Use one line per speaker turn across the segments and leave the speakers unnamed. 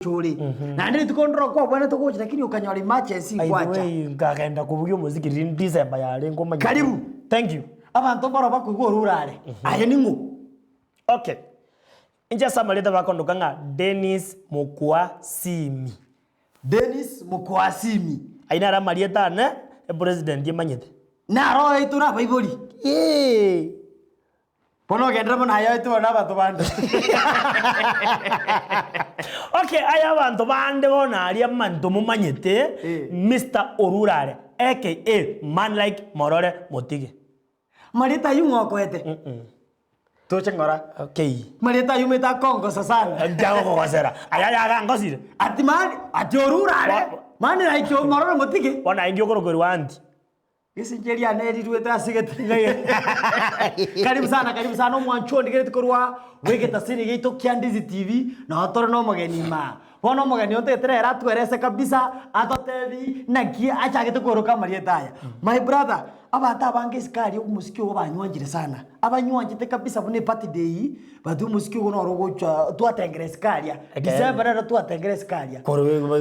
Ore. Naende rituko ndoro kwabwenerete gocha lakini okanyora emergency
By the
gwacha.
way, nkagenda kobugia omosiki riria December yarenge omanyete.
Karibu.
Thank you.
Abanto mbaro bakoigwa orure are. Aye ning'o?
Okay. Inche ase amarieta bakondoka ng'a Dennis Mokua Simi.
Dennis Mokua Simi.
Ayio naro amarieta ane, epresident emanyete.
Naro oetwe na abaibori?
Eeh.
Bono ogenderere buna aye oetwe na abanto bande.
Okay, aye abanto bande bono aria amanto momanyete,
Eh.
Mister Orurare aka man like morore motige.
Marieta ayio ng'o okoete? Toche ng'ora.
Okay.
Marieta ayio omanyete akongosa sana.
Ntiagokogosera. Aya ayagangosire.
Ati man, ati Orurare, man like morore motige.
Bono aye ngiokorokerwa aunty.
Risinche riane riruete ase egetari. Karibu sana, karibu sana omwancho ondigereti korwa bw'egetasini giaito kia Ndizi TV, nao tore na omogeni imaa. Bono omogeni oyo ntagete rero atwerese kabisa, atotebi naki achagete koroka amarieta aya. My brother, abanto abange isiko aria omosiki ogo banywanchire sana, abanywanchete kabisa buna ebirthday, but omosiki ogo noro ogocha twatengera isiko aria. December nero twatengera isiko aria.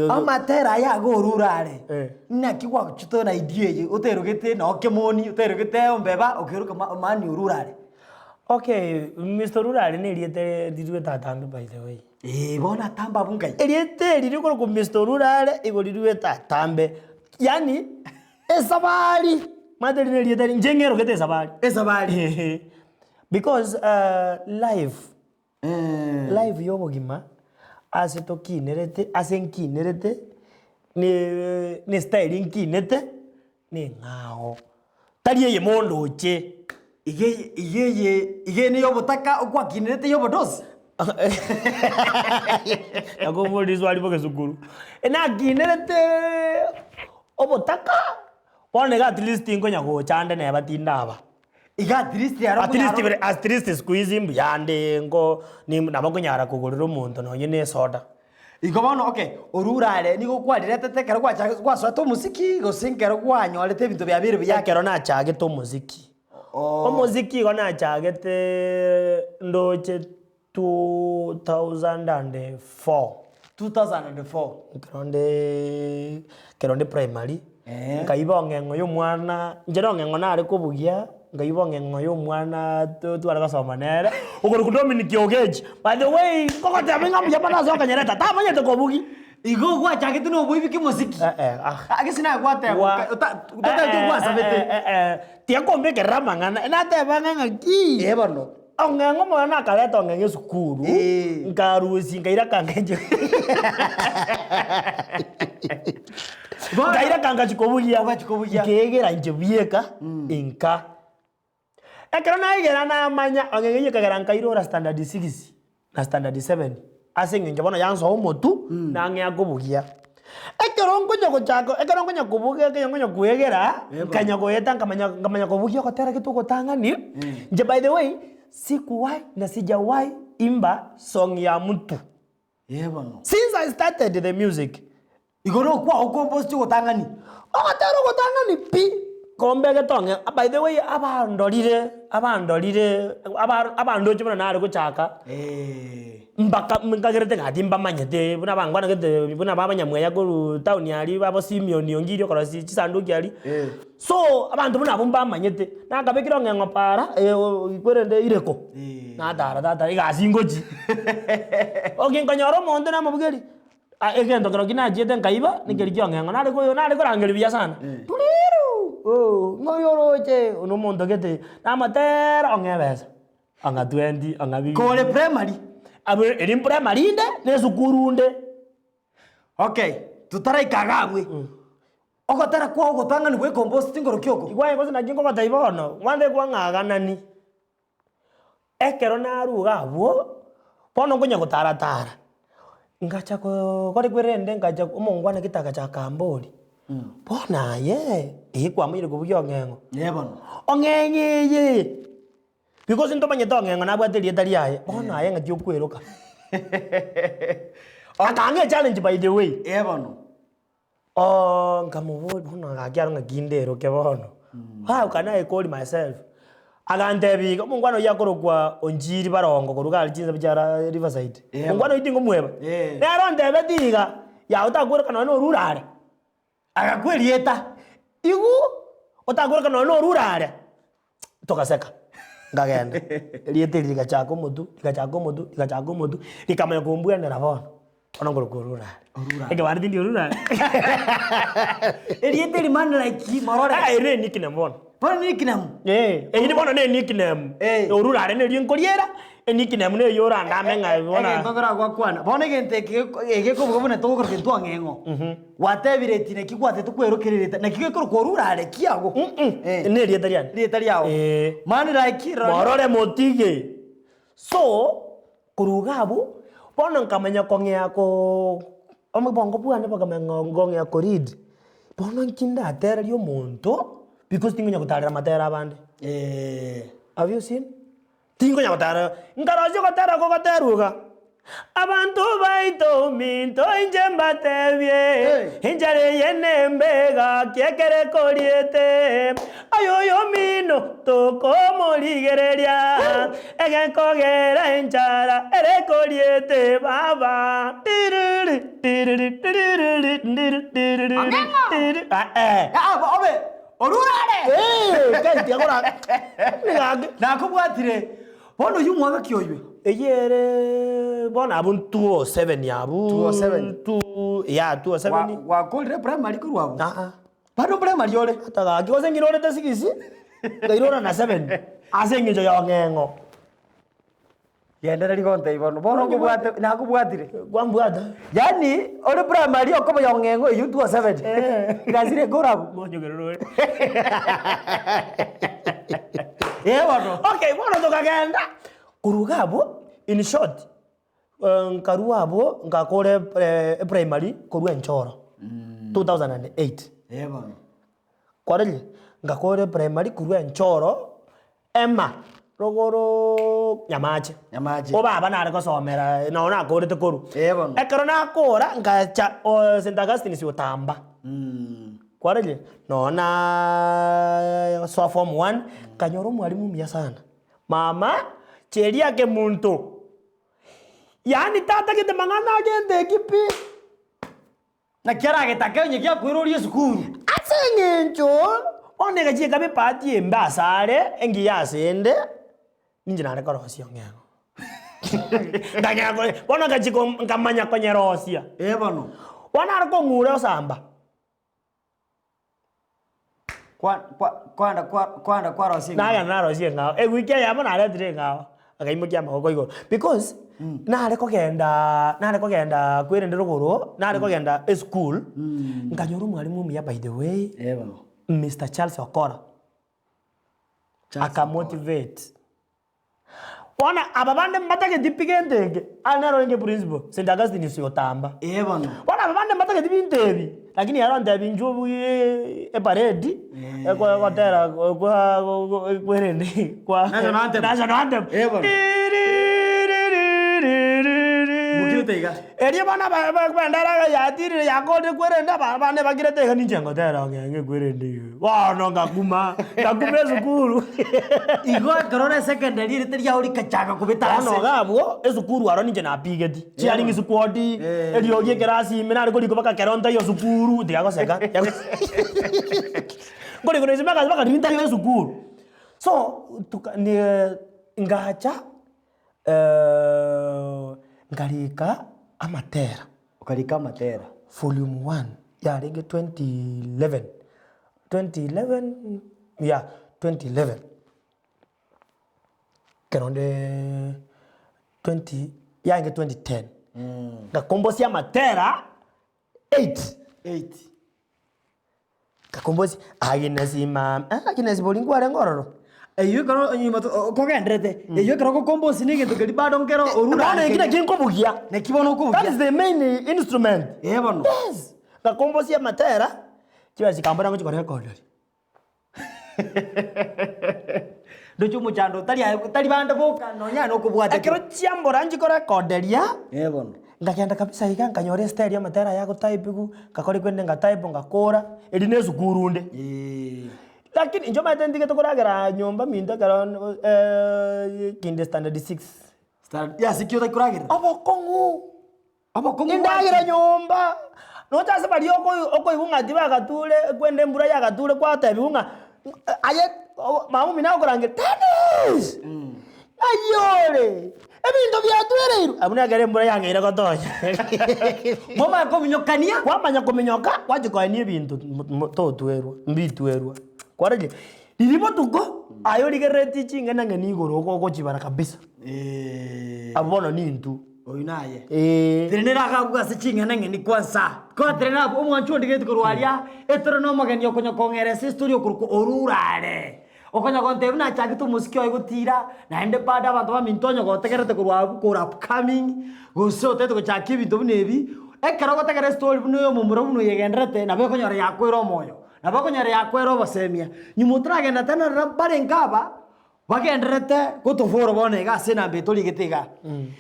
Amatera aya iga orure are, naki gwachete na idea eye oterogete noo kemoni, oterogete ombeba, okeroka ma mani orure are.
Okay, Mister Orure are na erieta riruete atambe by the way.
Eeh bono atambe abwo ngai.
Erieta eri rikorokwa Mister Orure are igo riruete atambe, yaani esabari, omanyete eri na erieta inche ng'erogete esabari.
Esabari.
Because life. Life y'obogima ase tokinerete ase nkinerete ne estyle nkinete na eng'ao, tari eye mondoche.
Iga eye iga eye iga eye niyo obotaka okwakinerete ya obodosi?
Nakoboria riswali bobe esukuru, nakinerete obotaka, bono iga at least nkonya gocha ande neba tindaba.
Iga at least aro
At least
okonyara
bire at least siku hizi mbuyande nko nim nabo nkonyara kogorera omonto nonye na esoda.
Igo bono okay, orure are nigo kwariretete ekero gwachake gwasoete omosiki gose ekero kwanyorete ebinto biabeire buya
Ekero nachagete omosiki,
Oo.
omosiki igo nachageteeee ndoche 2004.
2004.
Ekero ndeeee ekero nde primary,
Eeh.
nkaiba ong'eng'o ya omwana, inche na ong'eng'o nare kobugia, nkaiba ong'eng'o ya omwana to tware gosoma nere, okorokwa Dominic Ogechi, by the way, nkogoteba ng'a mbuya mono ase okonyereta, tamanyete kobugia.
Igo gwachagete na oboibi ki mosiki?
Eh eh ah.
Ah, gese naye gwateba
Gwa-
oka- ota- otatagete
Eh, eh,
gwasabete.
eh, eh, eh, tiga kombekerera amang'ana, nateba ng'a ng'aki.
Eh bono.
Ong'eng'o omwana akareta ong'eng'o esukuru,
Eh.
nkarusia nkaira kangachi
Bono-
nkaira kangachi kobugia,
Ogachi kobugia.
nkaegera inche bieka, inka. Ekero naegera namanya, ong'eng'o eyio ekagera nkairora standard six na standard seven, ase eng'encho bono yansoa omotwe, nang'ea kobugia. Ekero nkonya gochaka ekero nkonya kobugia ekero nkonya koegera, nkanya goeta nkamanya nkamanya kobugia ogotera gete ogotang'ani, inche by the way, sikuwai na sijawai imba song ya mtu.
Eh bono.
Since I started the music,
Igoro okwa okompost ogotang'ani.
Ogotera ogotang'ani pi, kombegete ong'e, by the way abandorire abandorire aba abandoche buna nare gochaka, mpaka nkagerete ng'a timbamanyete buna bangwanegete buna babanyamweya korwa town aria babo Simion Ongiri okorosia chisanduki aria, so abanto buna abwo mbamanyete, nakabekire ong'eng'o paara kwerende ireko, natara tata egasi ngochia. Okay nkonyora omonto namobugerie. Ah egento kerokio nachiete nkaiba, nekeri kiong'eng'o nare koyo nare korangeria buya sana, Turiru ooh ng'a oyo oroche, oyo na omonto gete, namoteera ong'e ebesa, ong'a twenty, ong'a fifty.
Kore primary.
Abwo eri primary inde, na esukuru inde.
Okay, totaraika iga abwe, ogotera kwao ogotang'ani gwa ekompost ngorokia oko?
Igwa aye gose naki nkogotebia bono, kwanza ekwang'aganani. Ekero narwa iga abwo, bono nkonya gotara tara, ngacha koo kore kwerende ngacha omongwana gete agacha akamboria, bono aye, eh kwamanyire kobugia ong'eng'o,
Ee bono.
ong'eng'o eye, because ntomanyete ong'eng'o nabwate erieta riaye, bono aye ng'aki okweroka. Akang'a echallenge by the way.
Ee bono.
Nkamoboria bono gaki aro ng'aki nderoke bono, how can I call myself? Agantebia iga, omongwana oyio akorokwa Onchiri Barongo korwa iga aria chinsabe chia ra Riverside.
Eh.
Omongwana oyio tingomweba.
Eh.
Nere ontebetie iga, yaye otakwereka nonye na orure are.
Agakwa erieta.
Igu, otakwereka nonye na orure are. Togaseka, nkagenda. Erieta eri rigachaka omotwe, rigachaka omotwe, rigachaka omotwe, rikamanya kombwenera bono. Bono nkorokwa orure are.
Orure are.
Ekebande tindi orure are.
Erieta eri man like morore.
Ah, eri ne nickname bono.
Bono nickname.
Eh, eyio bono ne nickname.
Eh.
Orure are nerio nkoriera, enickname neyio orandame ng'a bono.
Egento nkoragwakwana. Bono egento eke geko- egekobuga buna togokora kentwe ang'eng'o. Gwatebire eti naki gwatete kwerokererete, naki gekorokwa orure are kiago. Eh.
Ne erieta riane.
Erieta riao.
Eh.
Man like roria.
Morore motige. So, korwa iga abwo, bono nkamanya kong'ea koo obongo bwane bokamanya ng'a ngong'ea ko read, bono nki ndatererie omonto, because tinkonya gotarera amatera abande. Have you seen? Tinkonya gotarera, nkarosia ogotera gogoterwa iga, abanto baito minto inche mbatebie, enchara eye nembe gaki ekere koriete, Aye oyomino tokomorigereria, egekogera enchara ere koriete baba. Tiriri, tiriri, tiriri, ndiri, tiriri,
Ong'eng'o!
tiri- Ah, eh.
Ah, obe orure are.
Eh, kai tiagora. Nigake.
Nakobwatire. Bono oyio omwaka ki oywe?
Eyio ere bono abwo 207 abwo.
207.
Two, yeah, 207.
Gwakorire primary korwa abwo?
Ah, ah.
Bado primary ore?
Ata gaki gose ng'irorete sigisi, ngairora na seven, ase eng'encho ya ong'eng'o.
Gendereri gontebia bono, bono nkobwate nakobwatire.
Kwambwata.
Yaani ore primary okoba ya ong'eng'o eyio 207. Class ere ekore abwo.
Monyogerere ore.
Eh bono.
Okay, bono tokagenda, korwa iga abwo, in short, Nkarua abwo ngakora eprimary korwa enchoro 2008.
Eh bono.
Kwarorire? Ngakora eprimary korwa enchoro ema rogorooo Nyamache.
Nyamache.
O baba nare gosomera nonye nakorete korwa.
Eh bono.
Ekero nakora ngacha St Augustine's Otamba. Kwarorire? Nonye naaa soa form one, nkanyora omwalimu omuya sana. Mama, cheria kemunto. Yaani tatagete mang'ana agento eki pi.
Naki aragetake onye giakoiroria esukuru.
Ase eng'encho bono egachia ekaba ebahati embe asare, engiya asende, ninche nare korosia ong'eng'o. Nkang'ea kore, bono ngachia ko nkamanya konyerosia.
Ee bono.
Bono nare kong'ura osamba.
Kwa kwa kwanda kwa kwanda kwarosia eng'ao.
Nagenda narosia eng'ao, ewiki eyemo naretire eng'ao, akaimokia amagoko igoro because nare kogenda nare kogenda kwerende rogoro, nare kogenda eschool, nkanyora omwalimu omuya by the way,
Eh bono.
Mister Charles Okora,
Charles
aka motivate. Bono aba bande mbatageti pi gento eke, aye nere orenge principal, St Augustine's Otamba.
Ee bono.
Bono aba bande mbatageti binto ebi, lakini ere ontebia inchuo obugie eparedi, egotera kwa kwerende kwa
National anthem.
National anthem.
Ee bono. Mokirete iga.
Erio bono aba aba ebendera yatirire yakorire kwerende aba abande bakirete iga ninche ngotera ng'e kwerende iga. Bono ngakuma, ngakuma esukuru.
Igo ekero ore secondary erite riao rikachaka kobeta
Bono
ase.
iga abwo, esukuru aro ninche napigeti, chiaringi squad,
Eh.
eriogi ekerasi ime nare korikwa mpaka ekero ntaiyo sukuru, tiga goseka, nkorikwa na ase mpaka mpaka riria ntaiyo esukuru. So, tuka ne ngacha. Nkarika amatera.
Okarika amatera.
Volume one yarenge 2011, 2011 yeah 2011 ekero onde twenty yarenge 2010 ngakombosia amatera eight.
Eight.
Ngakombosia, Agnes mama, eh Agnes bori nkwarenge ororo.
Eyio ekero nyuma to- o- kogenderete, eyio ekero ogokombosia na egento keria bado nkero orure
Bono eki
ake.
naki nkobugia.
Naki bono okobugia.
That is the main instrument.
Ee bono.
Yes. Ngakombosia amatera, chibesa chikambora ngochia korekoderi.
Ndoche omochando otari aye tari bande boka nonya nokobwate
Ekero chiambora nchikorekoderia,
Ee bono.
nkagenda kabisa iga nkanyora estyle ya amatera aya agotypigwa, ngakora ekwende ngatype ngakora, eri na esukuru inde.
Eeh.
Lakini inche omanyete ntigete koragera nyomba minto ekero kinde standard six.
Standard, ase ki otari koragerera?
Obokong'u.
Obokong'u
Endagera
bwaki?
nyomba, nocha ase baria okoi okoigwa ng'a tibagature kwende embura yagature kwatebiwa ng'a aye mama omino agokorangeria Dennis! Ng'ai ore? Ebinto biatwereirwe, abwo nekero embura yang'eire gotonya.
Mwamanya kominyokania.
Kwamanya kominyoka, gwachia koenia ebinto totwerwa, mbitwerwa. Kwarorire, riria botuko, aye origereretie ching'enang'eni igoro ogochibara kabisa. Abwo bono nintwe.
Oyio naye.
Ee.
Tenenera agwo ase ching'enang'eni kwansa. Koa tenenera abwo, omwancho ondigetie korwa aria, etore nomogeni okonya kong'era ase estory okorokwa Orurare. Okonya gontebia buna achagete omosiki oye gotira, naende bado abanto baminto onye gotegerete korwa abwo kore upcoming, gose otagete gochakia ebinto buna ebi, ekero ogotegera estory buna eya omomura buna oyegenderete, nabo ekonyora yakoira omoyo, nabo ekonyora yakoera obosemia. Nyuma otaragenda tenenera mbarenge aba, Bagendererete gotofora bono iga ase enamba eye torigete iga.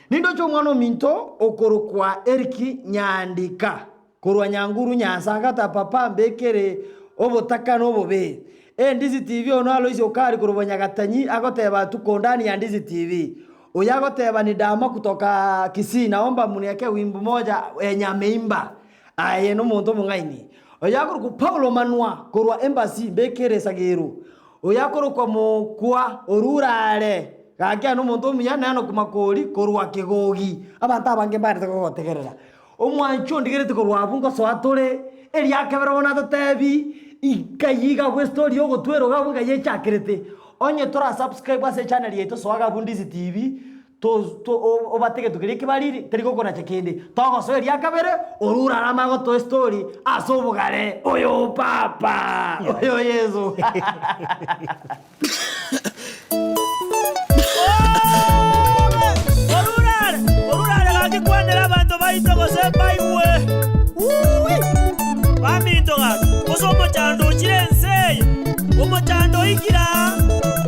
Nindoche omwana ominto okorokwa Eriki Nyandika korwa Nyanguru Nyansa agata papa mbekere obotaka na obobe. Endizi TV ono Aloisi Okari korwa Bonyagatanyi agoteba tuko ndani ya Ndizi TV. Oyo agoteba ni Dama kutoka Kisii naomba munieke wimbo moja enye ameimba. Aye nomonto omong'aini. Oyo akorokwa Paulo Manwa korwa Embassy mbekere esagero. Oyo akorokwa mokwa orure are, gaki aye nomonto omuya, naye nokomakori korwa kegogi. Abanto abange mbarete kogotegerera. Omwancho ondigereti korwa abwo ngosoa tore, eriakebere bono atotebi, inkai iga abwo estory ya ogotwera iga abwo ngai echakerete. Onye tora subscribe ase echannel yaito soa iga abwo Ndizi TV, to to obate egento keria ekebariri, teri gokonacha kende. Togosoa eria kabere, orure are amanye gotoa estory ase obogare, oyo papa, oyo Yeso.
Orure are, orure are gaki kwanera abanto baito gose mbaigwe. Wuui! Baminto gaki, gose omochando ochire ense eye, omochando oikire aa.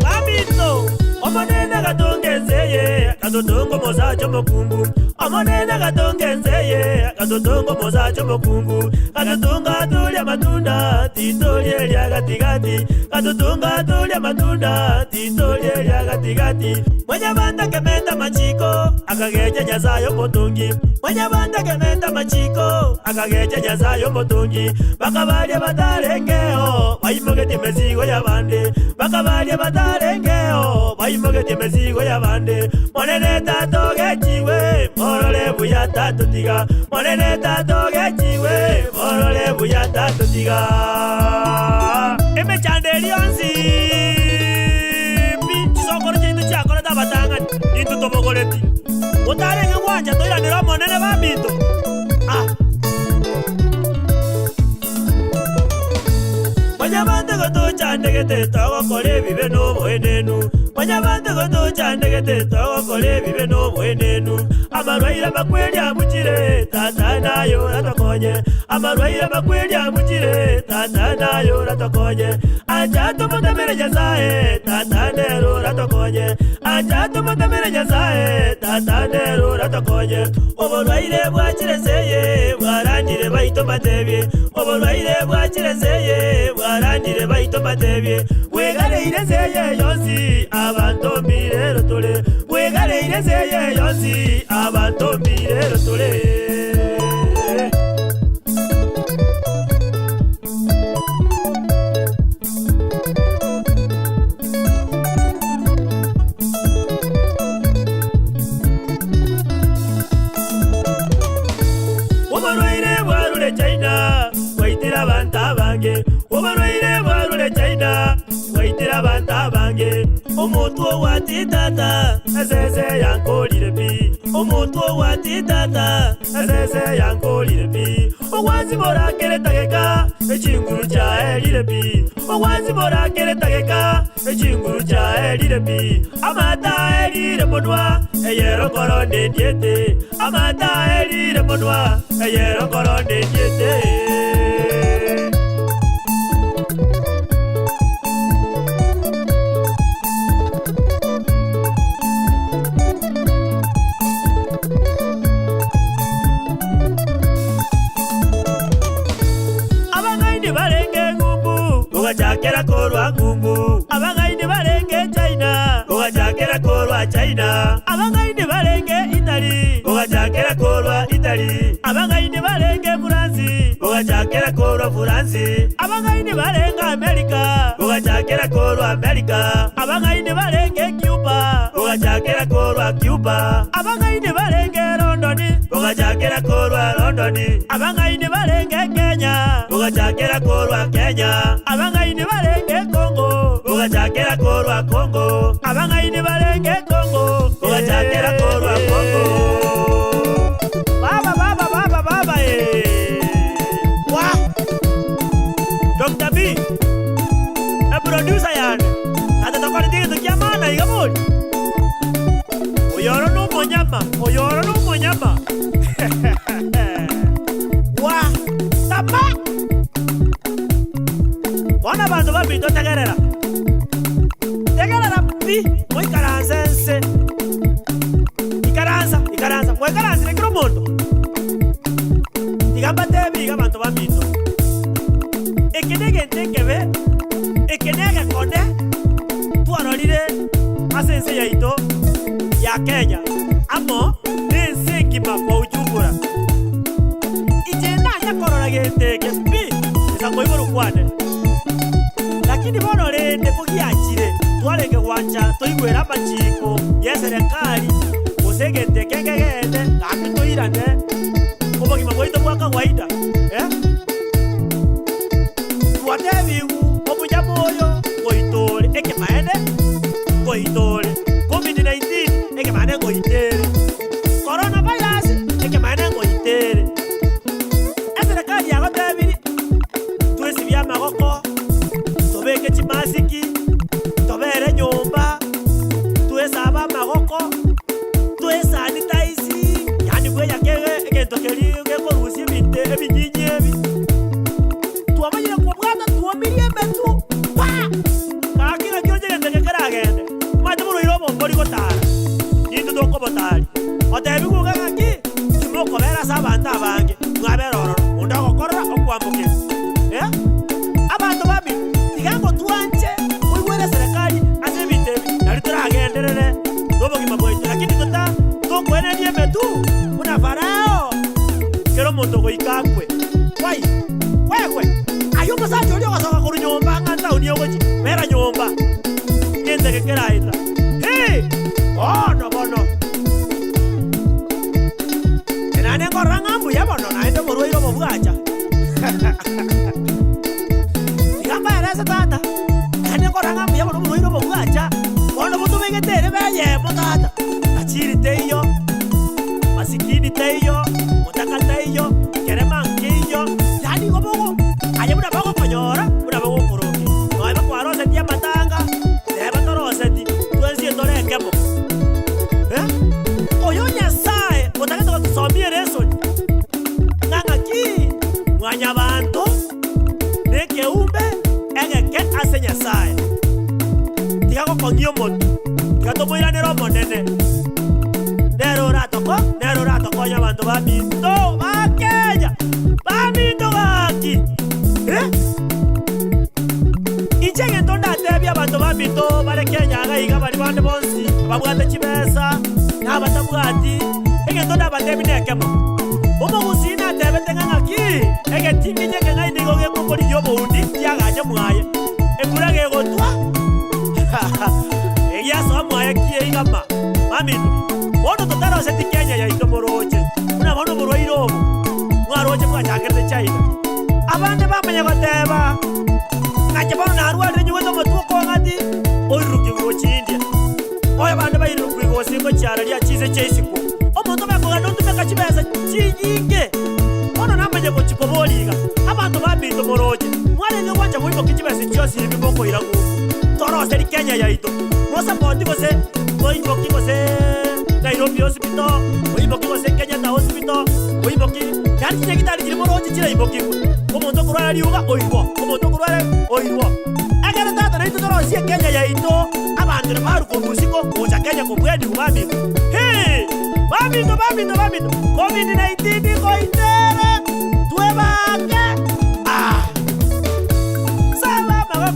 Baminto, Omonene agatonga ense eye, agatotonga omosacha omokungu. Omonene agatonga ense eye, agatotonga omosacha omokungu. Agatotonga toria amatunda, titoria eria gati-gati. Agatotonga toria amatunda, titoria eria gati-gati. Mwanyabanto akementa amachiko, akagecha Nyasae omotongi. Mwanyabanto akementa amachiko, akagecha Nyasae omotongi. Bakabaria batarengeo, baimogetie emesigo y'abande. Bakabaria batarengeo, baimogetie emesigo y'abande. Monene tatogechiwe, morore buya tatotiga. Monene tatogechiwe, morore buya tatotiga. Emechando eria yonsi pi chisokoro chiaito chiakorete abatang'ani, intwe tobogoreti. Motarenge gwancha toiranere Omonene baminto? Ah! Mwanyabanto gotochandegete togokora ebibe noboenenu, Mwanyabanto gotochandegete togokora ebibe noboenenu. Amarwaire amakweri abuchire, Tata naye oratokonye. Amarwaire amakweri abuchire, Tata naye oratokonye. Acha tomotamere Nyasae, Tata nere oratokonye. Acha tomotamere Nyasae, Tata nere oratokonye. Oborwaire bwachire ense eye, bwarandire baito mbatebie. Oborwaire bwachire ense eye, bwarandire baito mbatebie. Bwegareire ense eye yonsi, abanto mbirero tore. Bwegareire ense eye yonsi, abanto mbirero tore. Oborwaire bwarure China, bwaitire abanto abange. Oborwaire bwarure China, bwaitire abanto abange. Omotwe ogwati tata, esese yankorire pi. Omotwe ogwati tata, esese yankorire pi. Ogwasibora kere tageka, echinguru chiaerire pi. Ogwasibora kere tageka, echinguru chiaerire pi. Amata aerire monwa, eyero nkoro nendiete. Amata aerire monwa, eyero nkoro nendiete. Abang'aini barenge eng'umbu. Ogachakera korwa ng'umbu. Abang'aini barenge China. Ogachakera korwa China. Abang'aini barenge Italy. Ogachakera korwa Italy. Abang'aini barenge Furansi. Ogachakera korwa Furansi. Abang'aini barenge Amerika. Ogachakera korwa Amerika. Abang'aini barenge Cuba. Ogachakera korwa Cuba. Abang'aini barenge London. Ogachakera korwa London. Abang'aini barenge Kenya. Ogachakera korwa Kenya. Abang'aini barenge Congo. Ogachakera korwa Congo. Abang'aini barenge Congo. Ogachakera korwa Congo. Baba baba baba baba eh. Wa. Dr. B. E producer yane. Ata tokorete egento kia maana iga bori. Oyoro nomonyama, oyoro nomonyama. Wa. Tama. Bono abanto baminto tegerera. Tegerera pi, moikaranse nse. Ikaransa, ikaransa, mwaikaransire kera omonto. Tiga mbatebi iga abanto baminto. Eke negento ekebe, eke negekone twarorire ase ense yaito ya Kenya amo nense engima kwa ujumla. Inche nanya korora gento eke pi, insa koiborwa kwane. Lakini bono rende kogiachire, twarenge gwancha toigwere amachiko y'eserekari, gose egento eke nkegende, gaki toirane obogima bwaito bwa kawaida eh. Twatebigwe obuya boyo ngoita ore ekemaene ngoita ore, Covid 19 ekemaene ngoita ere, Corona virus ekemaene ngoita ere. Eserekari yagotebirie twesibie amagoko, tobeke chimasiki, tobere nyomba, twesabe amagoko, twesanitize, yaani bweyake egento keria gekorusia ebinto ebinyinyi ebi. Twamanyire kobwata twomirie emetu pa! Gaki naki oche egento eke keragende, omanyete borwaire obo mbori gotara, nintwe tokobotari. Otebiwe iga ng'aki, timokobera ase abanto abange, mwabera ororo, onde ogokorora okwambokerwa eh. Abanto bamino, tiga ngotwanche koigwera eserekari ase ebinto ebi, nario toragenderere nobogima bwaito, lakini tota tokoeneria emetu buna Farao, kera omonto goika akwe. Wai! Kwekwe! Aye omosacha oria ogosoka korwa nyomba ng'a ntaoni ogochia, bera nyomba, ngento eke keraeta. Hii! Bono bono. Inche naende nkorora ng'a mbuya mono, naende oborwaire obo bwacha. Tiga mbaerese tata, naende nkorora ng'a mbuya mono oborwaire obo bwacha, bono botobegete ere beyemo tata. Tajiri teiyo, masikini teiyo, motaka teiyo, kerema nkeiyo, yaani igo bogo aye buna bagokonyora, buna bagokorokia. Nonya bakwarosetie amatanga, neba toroseti, twensi etore ekemo. Eh? Oyo Nyasae otagete gotosomia eresoni, ng'a ng'aki mwanyabanto nekeumbe egeke ase Nyasae. Tiga gokong'ia omonto, tiga tomoiranere Omonene. Nere oratoko, nere oratokonye abanto baminto ba Kenya, baminto gaki! Eh? Inche egento ndatebie abanto baminto bare Kenya iga iga baria bande bonsi ababwate chibesa na abatabwati, egento ndabatebie nekemo, omogusii natebete ng'a ng'aki, egetinginyi ekeng'aini nigo gekoborigia oboundi kiagache mwaye, embura gegotwa egiasoa mwaye kieigama. Baminto, bono totaroseti Kenya yaito moroche, buna bono oborwaire obo mwaroche bwachakerete China. Abande bamanya goteba, Ng'ache bono narwarire nyigwete omotwe okong'ati, oirurukia gochia India. Oyo abande bairurukia gose gochia araria chinse chia isiko. Omonto bakogenda otumeka chibesa chinyinge. Bono namanye gochia koboria iga, Abanto baminto moroche, mwarenge gwancha moimokie chibesa chionsi ebi mokoira ng'umbu, toroserie Kenya yaito, mosapoti gose moimokie gose Nairobi Hospital, moimokie gose Kenyatta Hospital, moimokie, yaani chinyagitari chiria moroche chiraimokigwe. Omonto okorwara riuga oirwa, omonto okorwara oirwa. Ekero tata naintwe torosie Kenya yaito, abanto nabarwe korwa isiko gocha Kenya kobwenigwa baminto. Hii! Baminto, baminto, baminto, Covid 19 goitere, twebake! Ah! Saba amagoko.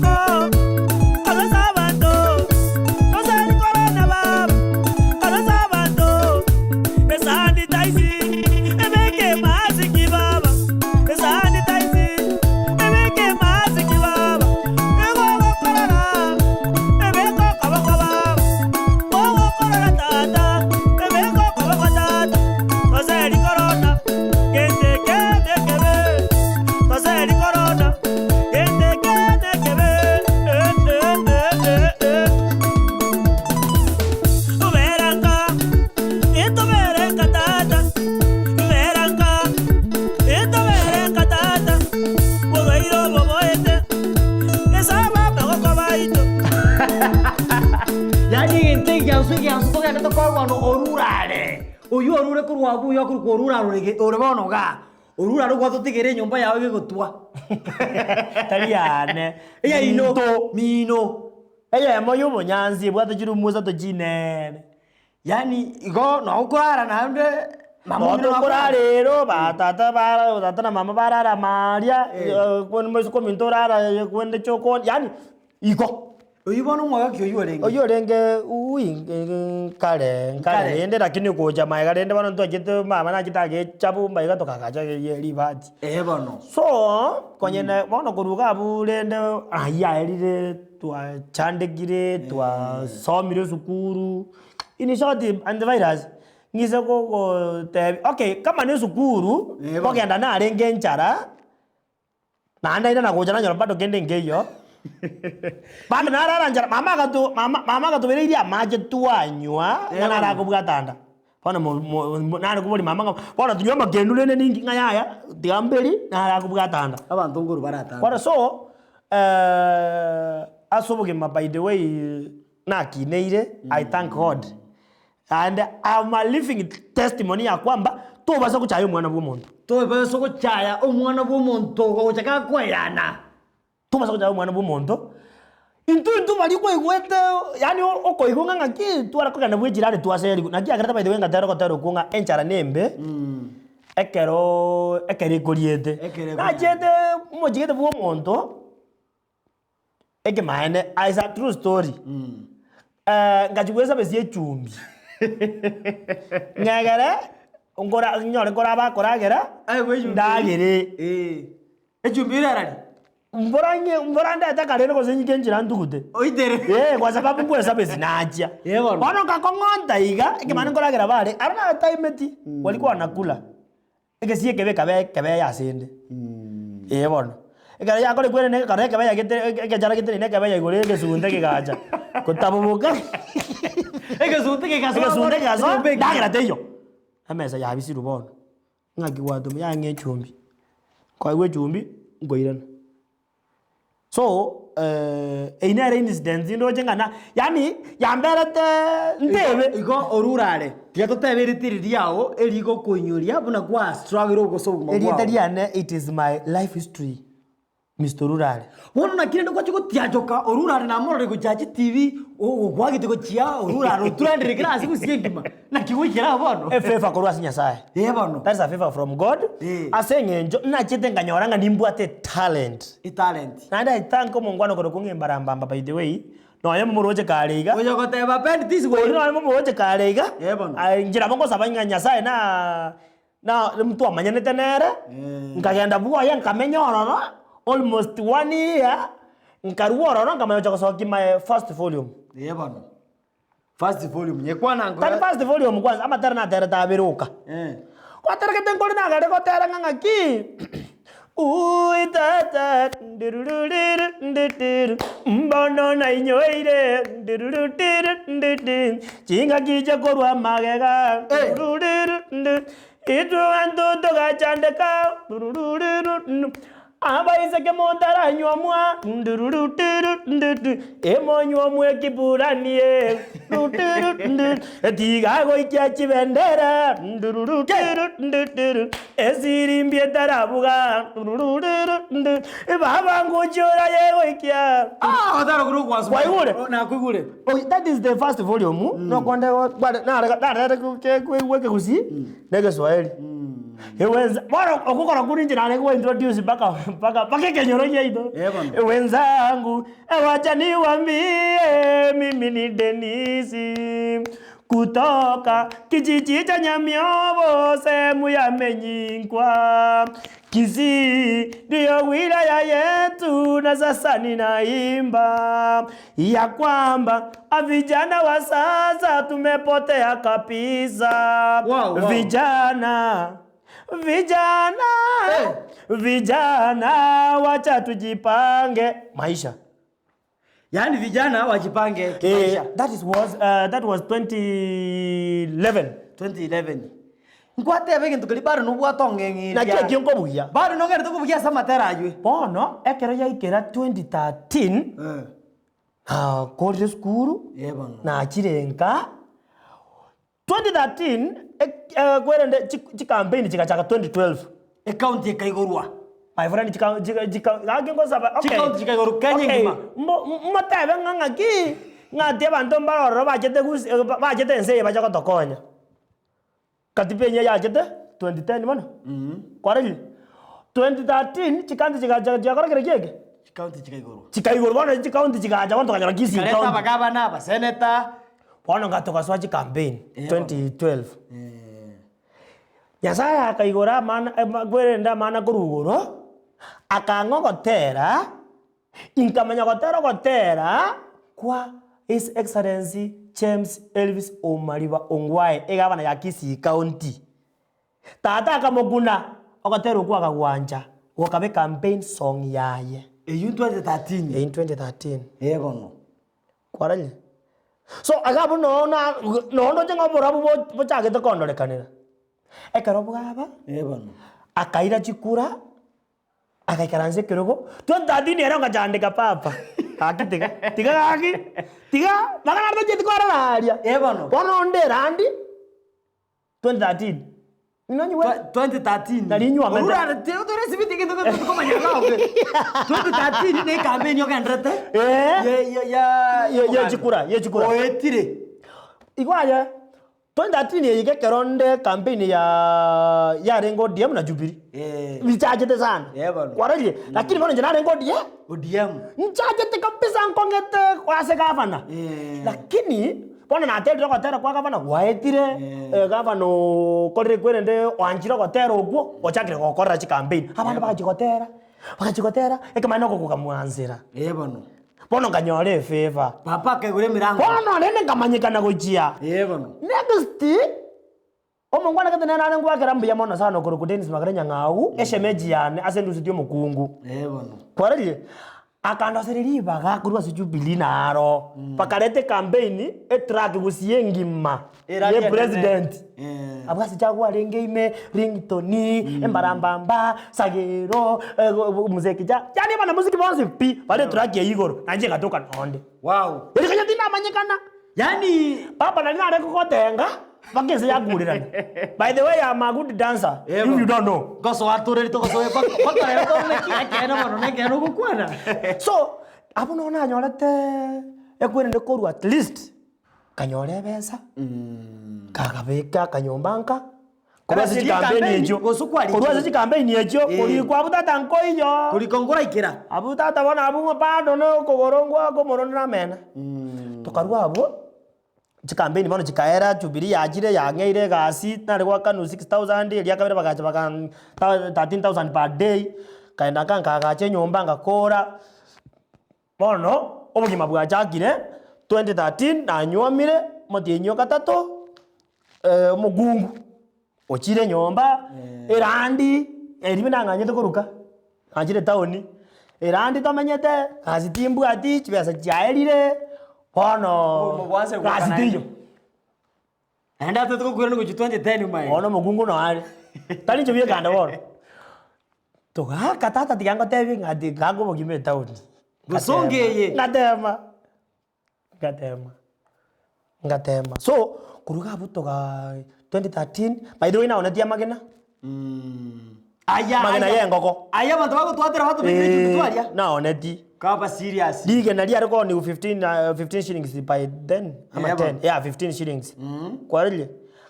Egeansu egeansu togendete koegwa orurare. Oyio orure korwa abwo oyo akorokwa orurare ore ore bono igaa. Orurare gwatotigera enyomba yao egegotwa.
Tari yane.
Eyaino.
Minto.
Mino.
Eyemo ya obonyansi ebwate chirumu isato chinene.
Yaani igo noo okorara naende mama
Noo
omino
tokorara
nakorara.
ero ba tata bara tata na mama barara maria, kwani moiseke ominto orara kwende chokoni yaani igo.
Oyio bono omwagaki oyio orenge?
Oyio orenge ui nkare nkare
Nkare.
rende lakini gocha maega rende bono ntwachete mama nachete agecha bumba iga tokagacha ye ribati.
Eeh bono.
So, konye na bono korwa iga abwo rende ayio aerire twachandekire, twasomire esukuru, in short antivirus, ng'ise kogotebia okay kama na esukuru,
Eh, bono.
kogenda narenge enchara, naende naende nagocha nanyora bado kende nkeiyo, bado narara nchara, mama agato mama mama agatobereirie amache twanywa,
Eh,
ng'a
bono.
narakobwata nda. Bono mo- mo- mo nare koboria mama ng'a bono tinywa amakendu rende ninki ng'a yaya, tiga mberi, narakobwata nda.
Abanto nkorwa baratanga.
Bono so, ase obogima by the way nakineire, I thank God, naende am a living testimony ya kwamba, tobasa gochaya omwana bwa omonto.
Tobasa gochaya omwana bwa omonto ogocha gakoeyana.
Tobasa gochaya omwana bwa omonto, intwe intwe baria kwaigwete yaani okoigwa ng'a ng'aki tware kogenda bwa echirani twaserigwe, naki ekerete by the way ngatera ogotera okwo ng'a enchara na embe, ekeroo ekero ekoriete.
Ekero ekoriete.
Nachete omochigete bwa omonto, ekemaene is a true story, ngachia goesabesia echumbi, ng'egere nkora nyore nkora bakoragera,
Aye echumbi.
ndagere.
Eh. Echumbi ere arari?
Mbora ng'e mbora ndete karende gose nyike enchera ntugute.
Oitere.
Eh, kwa sababu nkwesabe nachia.
Eh, bono.
Bono nkakong'onta iga, ekemani nkoragera bare, aro nataimeti, walikuwa wanakula. Egesie ekebe ekebe ekebe asende. Eh bono. Ekero yakora ekwerende ekero ekebe yagete ekechara geteneine ekebe ya igoro egesunte kegacha, kotaboboka.
Egesunte kegasoa
Egesunte
bono,
kegasoa,
enyomba engima.
ndagera teiyo. Emesa yabisirwe bono. Ng'aki gwatoma yang'e echumbi, kwaigwa echumbi, nkoirana. So eyio nere incident ndoche ng'a na yaani yamberete ntebe.
Igo orure are, tiga totebe erieta eri riago erigokoinyoria buna kwa struggle gose obogima bwao.
Erieta riane it is my life history. Mister Orurare.
Bono naki rende gwachia gotiachoka Orurare namorore gochia chitibi ogokwagete gochia Orurare oturandire kera ase gusii engima naki goikera aa bono.
Efavour korwa ase Nyasaye.
Ee bono.
That is a favour from God.
Eh.
Ase eng'encho nachete nkanyora ng'a nimbwate etalent.
Etalent.
Naende I thank omongwana okorokwa ng'a Embarambamba by the way, nonya momoroche kare iga,
Oyo goteba Ben tisi
oria nonya momoroche kare iga,
Eh bono.
aye inche nabo nkosaba ng'a Nyasaye na Na ntwamanyanete nere, nkagenda bwoye nkamenya ororo almost one year, nkarua ororo nkamanya gocha gosokia my first volume.
Ee bono, first volume nyekwana
Tari
nkore.
first volume kwanza, amatera naterete abere oka.
Eh.
Gwaterekete nkore nagare gotera ng'a ng'aki, Uuui tata ndirururiru nditiru, mbono nainyoire ndirurutiru nditi, chingaki chikorwa magega ndirururiru ndi, intwe abanto togachandeka ndirururiru ndu, abaiseke motaranywa ndirurutiru nditi, emonywa ekiburanie rutiru ndi, tiga goikia chibendera ndururutiru nditiru. Esirimbi etarabuga rurururundu, Baba ngochia oraye goikia.
Ah, otara kuri ogwaswa.
Kwaigure?
Oh, nakoigure.
Oh, that is the first volume nokonde go- kware- nare- narere koigwa ekegusii na egeswahili Ewenza bono okokora kuri inche nare go introduce mpaka mpaka mpaka ekenyoro giaito
Eh, bono.
wenzangu wacha niwaambie mimi ni Denisi Kutoka kijiji cha Nyamiobo sehemu ya Menyinkwa Kisii ndiyo wilaya yetu, na sasa ninaimba ya kwamba vijana wa sasa tumepotea kabisa.
Wow, wow.
Vijana vijana
Hey.
vijana, wacha tujipange maisha.
Yaani vijana wajipange
Eh,
kimaisha.
that is was, that was 2011.
2011. Nkwateba egento keria bado nobwate ong'eng'eria.
Naki ekio nkobugia.
Bado nogerete kobugia ase amatera aywe.
Bono ekero yaikera 2013
Eh.
Nakorire esukuru,
Eh bono.
nachire nka, 2013 ek- kwerende chi- chicampaign chigachaka 2012.
Ecounty ekaigorwa.
My friend chika chika chika gaki ngosaba okay.
Chicounty chikaigorwa Kenya
Okay,
engima.
mbo motebe ng'a ng'aki, ng'ati abanto mbare ororo bachete gus bachete ense eye bache gotokonya. Katiba enyia yachete 2010 bono, kwarorire? 2013 chicounty chigacha chiakora kere ki eke?
Chicounty chikaigorwa.
Chikaigorwa bono chicounty chigacha bono tokanyora Kisii
Chikareta
county.
abagavana, abaseneta.
Bono nga togasoa chicampaign
Eh, bono.
2012.
Eh.
Nyasaye akaigora amana kwerende amana korwa igoro, akang'a ogotera, inkamanya gotera ogotera kwa His Excellency James Elvis Omariba Ongwae, egavana ya Kisii County. Tata akamokuna, ogotera okwo akagwancha, gokaba ecampaign song yaye.
Eyio 2013.
Eyio 2013.
Eh bono.
Kwarorire? So iga abwo noo na noo ndoche ng'a oborabu bo bochagete kondorekanera. Ekero bwaba,
Eh bono.
akaira chikura, agaikaransa ekerogo, 2013 ere ngachandeka papa, gaki tiga, tiga gaki, tiga, mpaka naro tochieti korora aria.
Eh bono.
Bono onde erandi, 2013, Inonyigwete?
2013.
Nari inywomete.
Orure are te otore esibiti egento gento tokomanya iga obe. 2013 ne ecampaign ogenderete.
Eh.
Ye ye ya
Ye- ye chikura, ye chikura.
Oetire.
Igo aye, 2013 eye iga ekero nde campaign ya yarenge ODM na Jubilee.
Eh.
Bichachete sana.
Eh, bono.
Kwarorire? Lakini bono inche narenge ODM.
ODM.
Nchachete kabisa nkong'ete ase gavana.
Eh.
Lakini, bono naterire ogotera kwa gavana gwaetire, eh, gavana okorire kwerende oanchire ogotera okwo, ochakire gokorera chicampaign. Abande bagachia gotera, bagachia gotera, ekemanyererio okogokamwansera.
Eh bono.
Bono nkanyora efavour.
Papa akaigora emirango.
Bono rende nkamanyekana gochia.
Eh bono.
Next, Omongwana gete nere nare ngoakera mbuya mono sana okorokwa Dennis Magare Nyang'au, eshemeji yane ase endusuti y'omokungu.
Ee bono.
Kwarorire? Akandoseria ribaga korwa ase Jubilee naro, bakareta ecampaign, etruck gusii engima
Erari
ye
enene.
president.
Eh.
Abwo ase chagwarenge ime, Ringtone, Embarambamba, Sagero, Mzee Kijana, yaani abanamuziki bonsi pi, bare etruck eywo igoro, nainche ngatoka nonde.
Wow.
Erio konya tindamanyekana.
Yaani
Papa nari nare gotenga mpaka ense yakurirana. By the way I'm a good dancer if you don't know.
Gosoa toreri togosoa mpaka rero torore ki ekeene bono na ekeene ogokwana.
So abwo nabo nanyorete ekwerende korwa at least nkanyora ebesa, nkagabeka akanyomba nka. Korwa ase
Ebesa eria
chicampaign
ecampaign,
echio,
gose kwarikire.
korwa ase chicampaign echio,
Eh.
korikwa abwo tata nkoiyo.
Korikwa nkoraikera.
Abwo tata bono abwo ng'a bado na okogoro ngwake omoro na amena. Tokarwa abwo, chicampaign bono chikaera, Jubilee yachire yang'eire egasi, nare goakanwa 6000, eria kabere bagacha bagan 13000 per day, nkaenda nka nkaagacha enyomba ngakora. Bono obogima bwachakire 2013 nanyuomire omotienyi o gatato omokungu ochire nyomba erandi eria buna nang'anyete koruka nachire etown erandi tomenyete gasi timbwati chibesa chiaerire bono
Obogima bwanse
gasi teiyo.
Naende ase togokwirana gochia 2010 omaene.
Bono omokungu noyo are, tari inche biekande bono. Togaaka tata tiga ngotebie ng'a ati gaka obogima etaoni.
Bosongo eye.
Ngatema, ngatema, ngatema. So, korwa iga abwo togaa 2013, by the way naonetie amagena.
Aya,
Amagena
aya.
ya engoko.
Aya abanto bagotwatera batobekire echumbi twaria.
Naonetie.
Kaba serious.
Rigena riare kooniwa 15 ah, 15 shillings by then ama
Yebo.
10 yeah 15 shillings kwarorire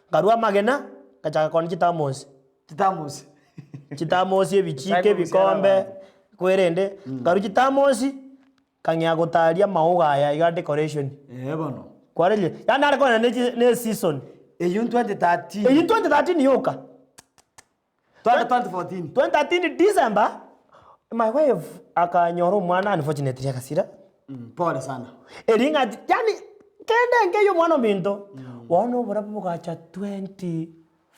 nkarwa amagena ngachaka koonia chitamosi
Chitamosi.
chitamosi ebichiko
Chai korusia
ebikombe
abanto.
kwerende nkarwa chitamosi nkang'ea gotaria amauga aya iga decoration
Eh bono.
kwarorire yaani nare koonia ne chi ne season
Eyio 2013.
Eyio 2013 yoka.
2014.
2013 December, my wife akanyora omwana unfortunately agasira.
Mm, pole sana.
Eri ng'ati yaani kende nkeiyo omwana ominto, bono oborabu bogacha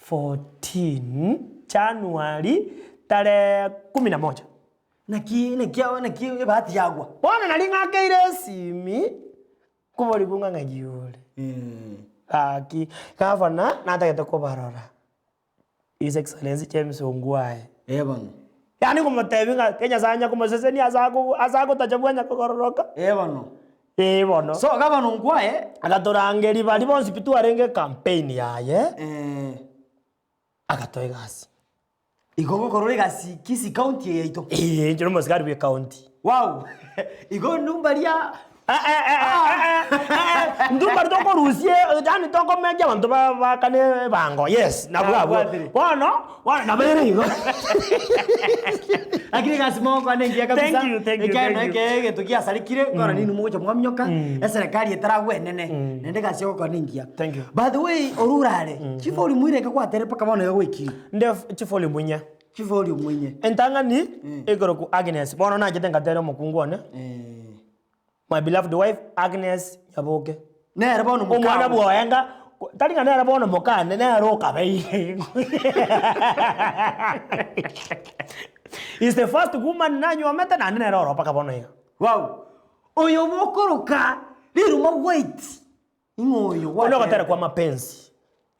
2014 January tarehe kumi na moja.
Naki naki naki ebahati yagwa.
Bono nari ng'akeire esimi, nkoborigwa ng'a ng'aki ore. Gaki, gavana natagete kobarora. His Excellency James Ongwae.
Ee bono.
Yaani komotebia ng'a Nyasaye anya komosesenia ase ako ase agotacha bwanya kogororoka.
Ee bono.
Ee bono.
So gavana Ongwae.
Agatorangeria baria bonsi pi twarenge ecampaign yaye, agatoa egasi.
Igo gokorora egasi Kisii county eye yaito.
Ee, inche nomosigari bwe county.
Wow! Igo numbaria
Intwe mbari tokorusia yaani tokomekia abanto ba- baakane ebango, yes, nabwo abwo.
Nabwatire.
Bono, bono nabo ere igo.
Lakini egasi mogokora nengiya kabisa.
Thank you, thank you,
Ekiagera
thank you.
nonye egento giasarikire, nkora nini mogocha mwaminyoka, eserekari etaragwa enene, naende egasi ogokora nengiya.
Thank you.
By the way, orure are, chifori moirenge gwatere mpaka bono iga gwaikire.
Nde chifori mwinya.
Chifori omwenye.
Entang'ani ekorokwa Agnes, bono nachete ngatera omokungu one, my beloved wife Agnes Nyaboke.
Nere bono
Omwana
mokao.
bwoenga, tari ng'a nere bono mokane, nere okabeire. Is the first woman nanywomete naende nere oro mpaka bono iga.
Wow. Oyo bokoroka riruma white. Ing'o oyo
Okwo nogotera
gwaterete?
kwa mapenzi.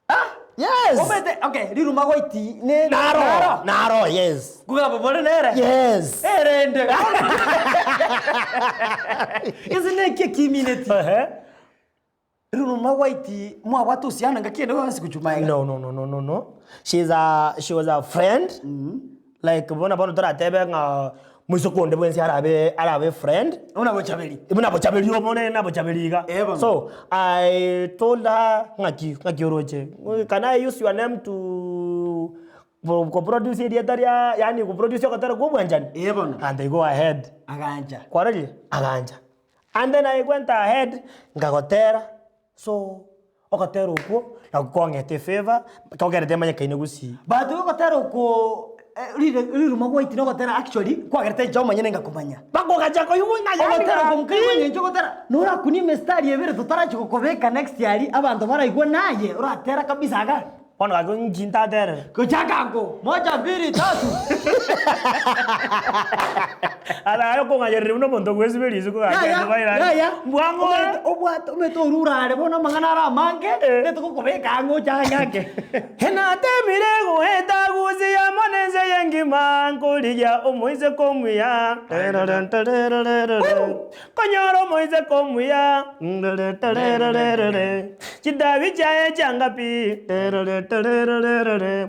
Ah!
Yes!
Omanyete, okay, riruma goiti ne
Naro, naro, yes.
Kogamba bore nere?
Yes.
Erende. Ase neki ekimineti.
Ehe.
Riruma gwaiti mwabwate uhusiano ngaki ende gose kuchuma iga.
No, no, no, no, no, no. She's a, she was a friend. Like buna bono toratebe ng'a moiseke onde bwensi arabe arabe friend.
Buna bochaberi.
Buna bochaberi obo nere nabochaberi iga.
Eh bono.
So I told her ng'aki ng'aki oroche, can I use your name to ko produce erieta ria yaani ko produce ogotera kwa obwanchani?
Eh bono.
And they go ahead.
Agancha.
Kwarorire? Agancha. And then I went ahead nkagotera. So, ogotera okwo nakwo kwang'ete efavour, kogerete manyekaine gusii.
But ogotera okwo rire riruma gwaitire ogotera actually kwagerete inche omonyene ngakomanya.
Bakogacha koigwa ng'a yaani
Ogotera okwo
gaki.
nkaigwa eng'encho ogotera norakunie emistari ebere totarachi gokobeka next aria abanto baraigwe naye oratera kabisa igaa.
Bono gaki inki ntaterere?
Gochaka ango, moja mbili tatu.
Ara aye okong'ayereria buna omonto ogwesiba risuko gaki
Yaya,
ase bairane.
yaya.
Mbwang'o ore.
Omanyete obwate omanyete orure are bono amang'ana are amange,
Eh.
omanyete gokobeka ang'e oche ang'e ake.
Natemire goeta gusii amo nense y'engima, nkorigia omoiseke omuya. Konyora omoiseke omuya, Chitabi chiaye chianga pi, Ere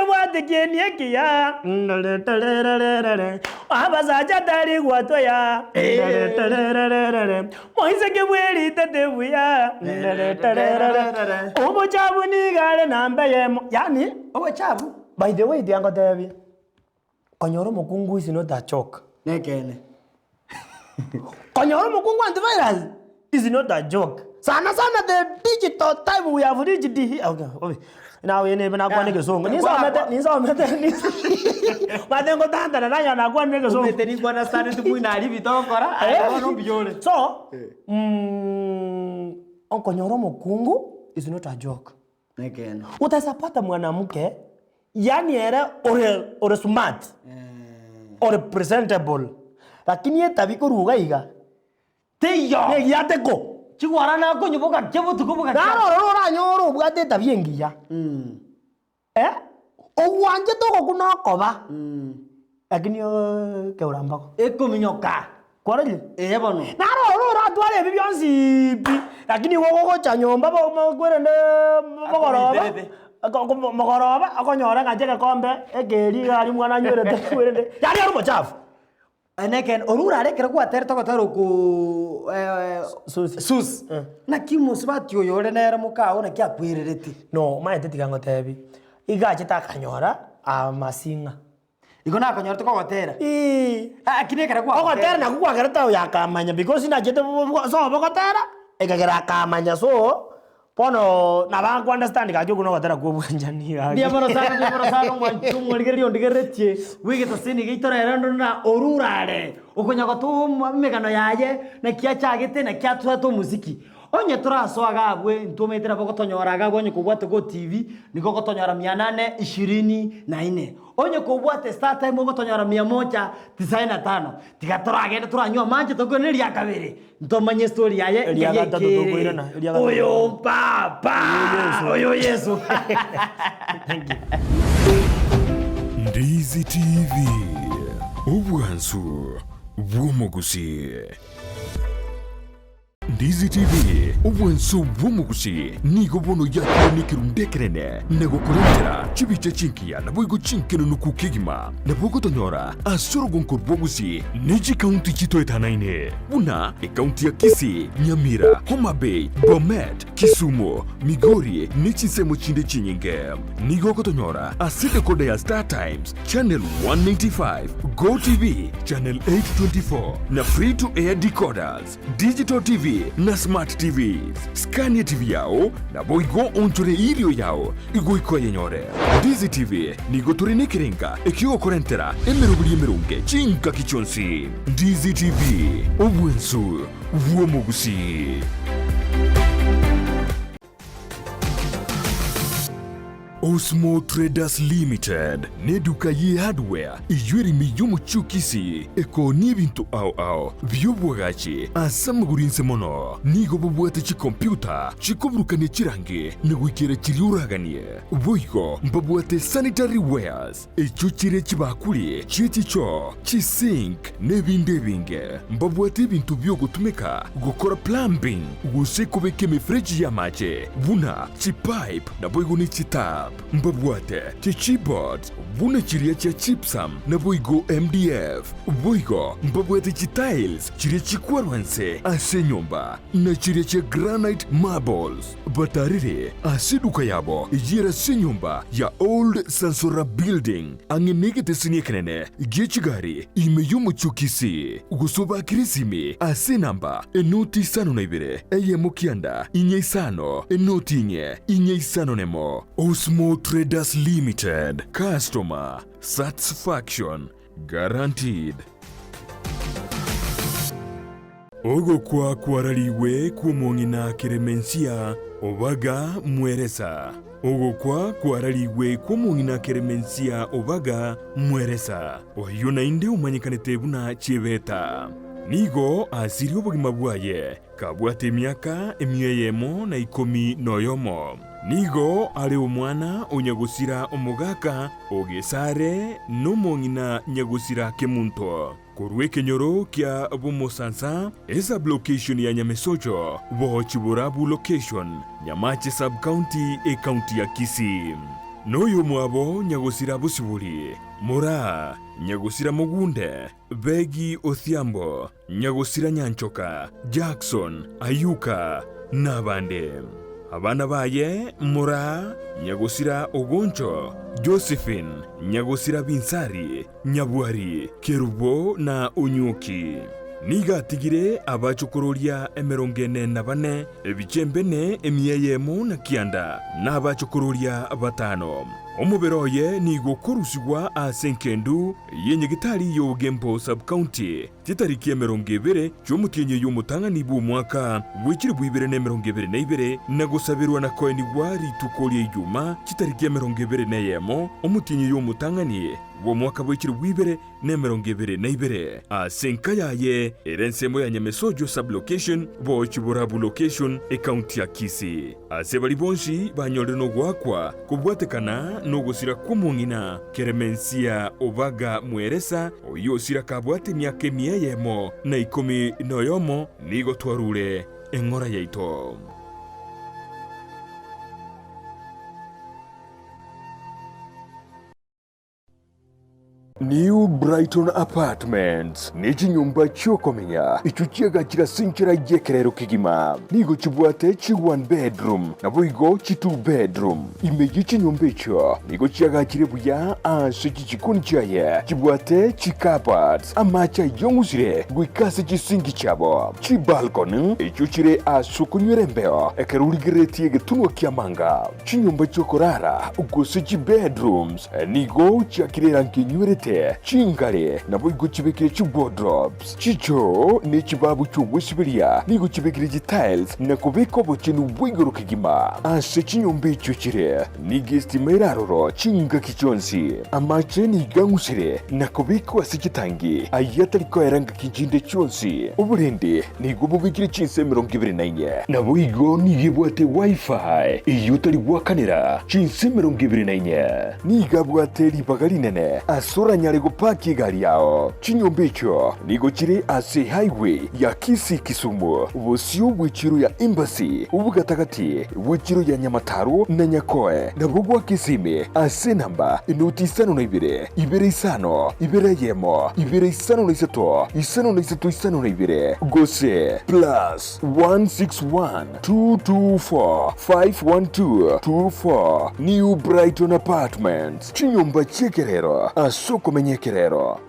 obwate kieni ekiya, Abasacha tari gwatoya, Moiseke bweritete buya, Obochabu nigo are namba eyemo, yaani
Obochabu?
By the way tiga ngotebie. Konyora omokungu is not a joke.
Nekeene.
Konyora omokungu antivirus is not a joke. Sana sana the digital time we have reached here. Okay, okay. Now ene nakwana egesongo. Ninsomete, ninsomete, mate ngotantana nanyora nakwanire egesongo.
Omanyete nigo understand buna aria ebinto ogokora, aye bono mbuya ore.
So, okonyora omokungu is not a joke.
Nekeene.
Utaweza mwanamke yaani ere ore ore smart ore presentable lakini etabi korwa iga iga
Teiyo.
negiate ko.
Chigwara nakonywa bogakia botuko bogakia.
Naro ororo oranyore obwate etabi engiya eh, ogwanchete ogokuna okoba lakini keura mbago.
Ekominyoka.
Kwarorire?
Ee bono.
Naro oro oratware ebi bionsi pi, lakini igo ogocha nyomba bo- bo- kwerende mogoroba,
Akominterete.
oko- oko mogoroba, okonyora ng'a egekombe, ekeri iga aria omwana anywerete kwerende, yaani ore omochafu.
Nekeene, orure are ekero gwaterete ogotera okoo
Susi.
Susi.
Eh.
Naki mosubati oyo ore nere mokao naki akwererete?
No, omanyete tiga ngotebi, iga achete akanyora amasing'a.
Igo nakonyorete kogotera.
Eeh.
Lakini ekero gwagotera.
Ogotera nakwo kwagerete oyo akamanya because nachete sobo gotera, ekagera akamanya so, bono nabo ako understand gaki okwo nogotera kwa obwanchani gaki.
Mbuya mono sana, mbuya mono sana omwanchi omorigereria ondigereretie bw'egetasini giaito rero ndo na orure are, okonya gotoa emegano yaye, naki achagete, naki atoete omosiki. Onye torasoa iga abwe, intwe omanyete nabo ogotonyora iga abwe onye kobwate GoTv, nigo ogotonyora mia nane ishirini na inne. Onye kobwate StarTime ogotonyora mia moja tisaini na tano. Tiga toragende toranywe amanche tokoirana eria kabere, ntomanye estory yaye
Eria
nkeria
gatato
ekere.
tokoirana, eria gatato.
Oyo mpapa,
Oyo Yeso.
oyo Yeso.
Thank you.
Ndizi TV, obwansu bw'omogusii. Ndizi TV, obwanso bw'omogusi, nigo bono yakire nekerundu ekenene na gokorentera chibicha chingiya naboigo chinkenunuku kegima. Nabo ogotonyora ase orogonko rw'obogusi ne chikaunti chitoetanaine buna ekaunti ya Kisii, Nyamira, Homa Bay, Bomet, Kisumu, Migori ne chinsemo chinde chinyinge. Nigo ogotonyora ase decoder ya Star Times, Channel 195, Go TV, Channel 824 na Free to Air decoders, Digital TV na Smart TVs. Skania TV yao naboigo onchore erio yao igoika oyenyore. Ndizi TV nigo tore nekerenga ekiogokorentera emeroberi emeronge chingaki chionsi. Ndizi TV, obwensu bw'omogusii. Osmo Traders Limited neduka ye hardware eyio ere ime y'omochie o Kisii ekoonia ebinto ao ao bi'obwagachi ase amagoro inse mono. Nigo bobwate chikompiuta chikoburukania chirangi na goikera chiria oraganie. Boigo mbabwate sanitary wares echio chire chibakuri chie chichoo, chisink na ebinde ebinge. Mbabwate ebinto bi'ogotumeka gokora plumbing gose kobeka emefereji y'amache buna chipipe naboigo ne chitap. Mbabwate chichipboards buna chiria chia gypsum naboigo MDF. Boigo mbabwate chitiles chiria chikwarwa inse ase enyomba na chiria chia granite marbles. Batarire ase eduka yabo eyio ere ase enyomba ya Old Sansora Building ang'e negeteseni ekenene gie chigari ime y'omochie o Kisii, gose obakire esimi ase enamba enoti isano na ibere eyemo kianda inye isano enoti inye inye isano nemo. Osmo Traders Limited, Customer Satisfaction Guaranteed. Ogokwa kwararigwe kw'omong'ina Keremensia Obaga Mweresa. Ogokwa kwararigwe kw'omong'ina Keremensia Obaga Mweresa, oyio naende omanyekanete buna Chebeta. Nigo asirie obogima bwaye kabwate emiaka emia eyemo na ikomi noyomo. Nigo are omwana o nyagosira omogaka o Gesare nomong'ina nyagosira Kemunto. Korwa ekenyoro kia Bomosansa, esub-location ya Nyamesocho, Bohochi-Borabu location, Nyamache sub-county, ecounty ya Kisii. Noyomwabo nyagosira Bosibori, Moraa, nyagosira Mogunde, Begi Othiambo, nyagosira Nyanchoka, Jackson, Ayuka, nabande. Abana baye Moraa, nyagosira Ogoncho, Josephine, nyagosira Binsari, Nyabwari, Kerubo na Onyuki. Nigo atigire abachokororia emerongo ene na bane, ebichembene emia eyemo na kianda, na abachokororia batano. Omobere oye nigo okorusigwa ase engendu y'enyagitari y'Ogembo Sub-County chitariki emerongo ebere chi'omotienyi oyo omotang'ani bw'omwaka bwe chilifu ibere na emerongo ebere na ibere, na gosaberwa na koenigwa rituko ria Ijuma chitariki emerongo ebere na eyemo, omotienyi oyo omotang'ani bw'omwaka bwe chilifu ibere na emerongo ebere na ibere, ase enka yaye ere ensemo ya Nyamesojo Sub-location, Bochi-Borabu Location, Ekaunti ya Kisii. Ase baria bonsi banyorire nogoakwa kobwatekana nogosira kw'omong'ina Keremensia Obaga Mweresa, oyio osira kabwate emiaka emia eyemo na ikomi noyomo, nigo twarure eng'ora yaito. New Brighton Apartments ne chinyomba chi'okomenya echio chiagachire ase enchera y'ekerero kegima. Nigo chibwate chi one bedroom naboigo chi two bedroom. Ime ye chinyomba echio nigo chiagachire buya ase chichikoni chiaye chibwate chi cupboards, amache ayong'usire goika ase chisinki chiabo, chibalcony echio chire ase okonywera embeo ekero origereretie egetunwa ki'amanga. Chinyomba chi'okorara, gose chibedrooms, nigo chiakire erangi enywerete, chingare, naboigo chibekire chiwardrobes. Chichoo ne chibabu chi'ogwesiberia nigo chibekire chitiles na kobeka obochenu bwa igoro kegima. Ase chinyomba echio chire, nigo estima ere aroro chingaki chionsi. Amache nigo ang'usire na kobekwa ase chitangi, ayio atari koera ngaki chinde chionsi. Oborendi Nigo bobekire chinsa emerongo ebere na inye. Naboigo nigo ebwate Wi-Fi eyio otari goakanera chinsa emerongo ebere na inye. Nigo abwate ribaga rinene ase. Oranyare gopaki egari yao. Chinyomba echio nigo chire ase highway ya Kisii Kisumu, bosio bw'echiro ya Embassy, obogatagati bw'echiro ya Nyamataro na Nyakoe, na bogwa Kisimi ase enamba enoti isano na ibere, ibere isano, ibere eyemo, ibere isano na isato, isano na isato isano na ibere, gose plus 161 224 512 24 New Brighton Apartments, chinyomba chi'ekerero ase okomenya ekerero.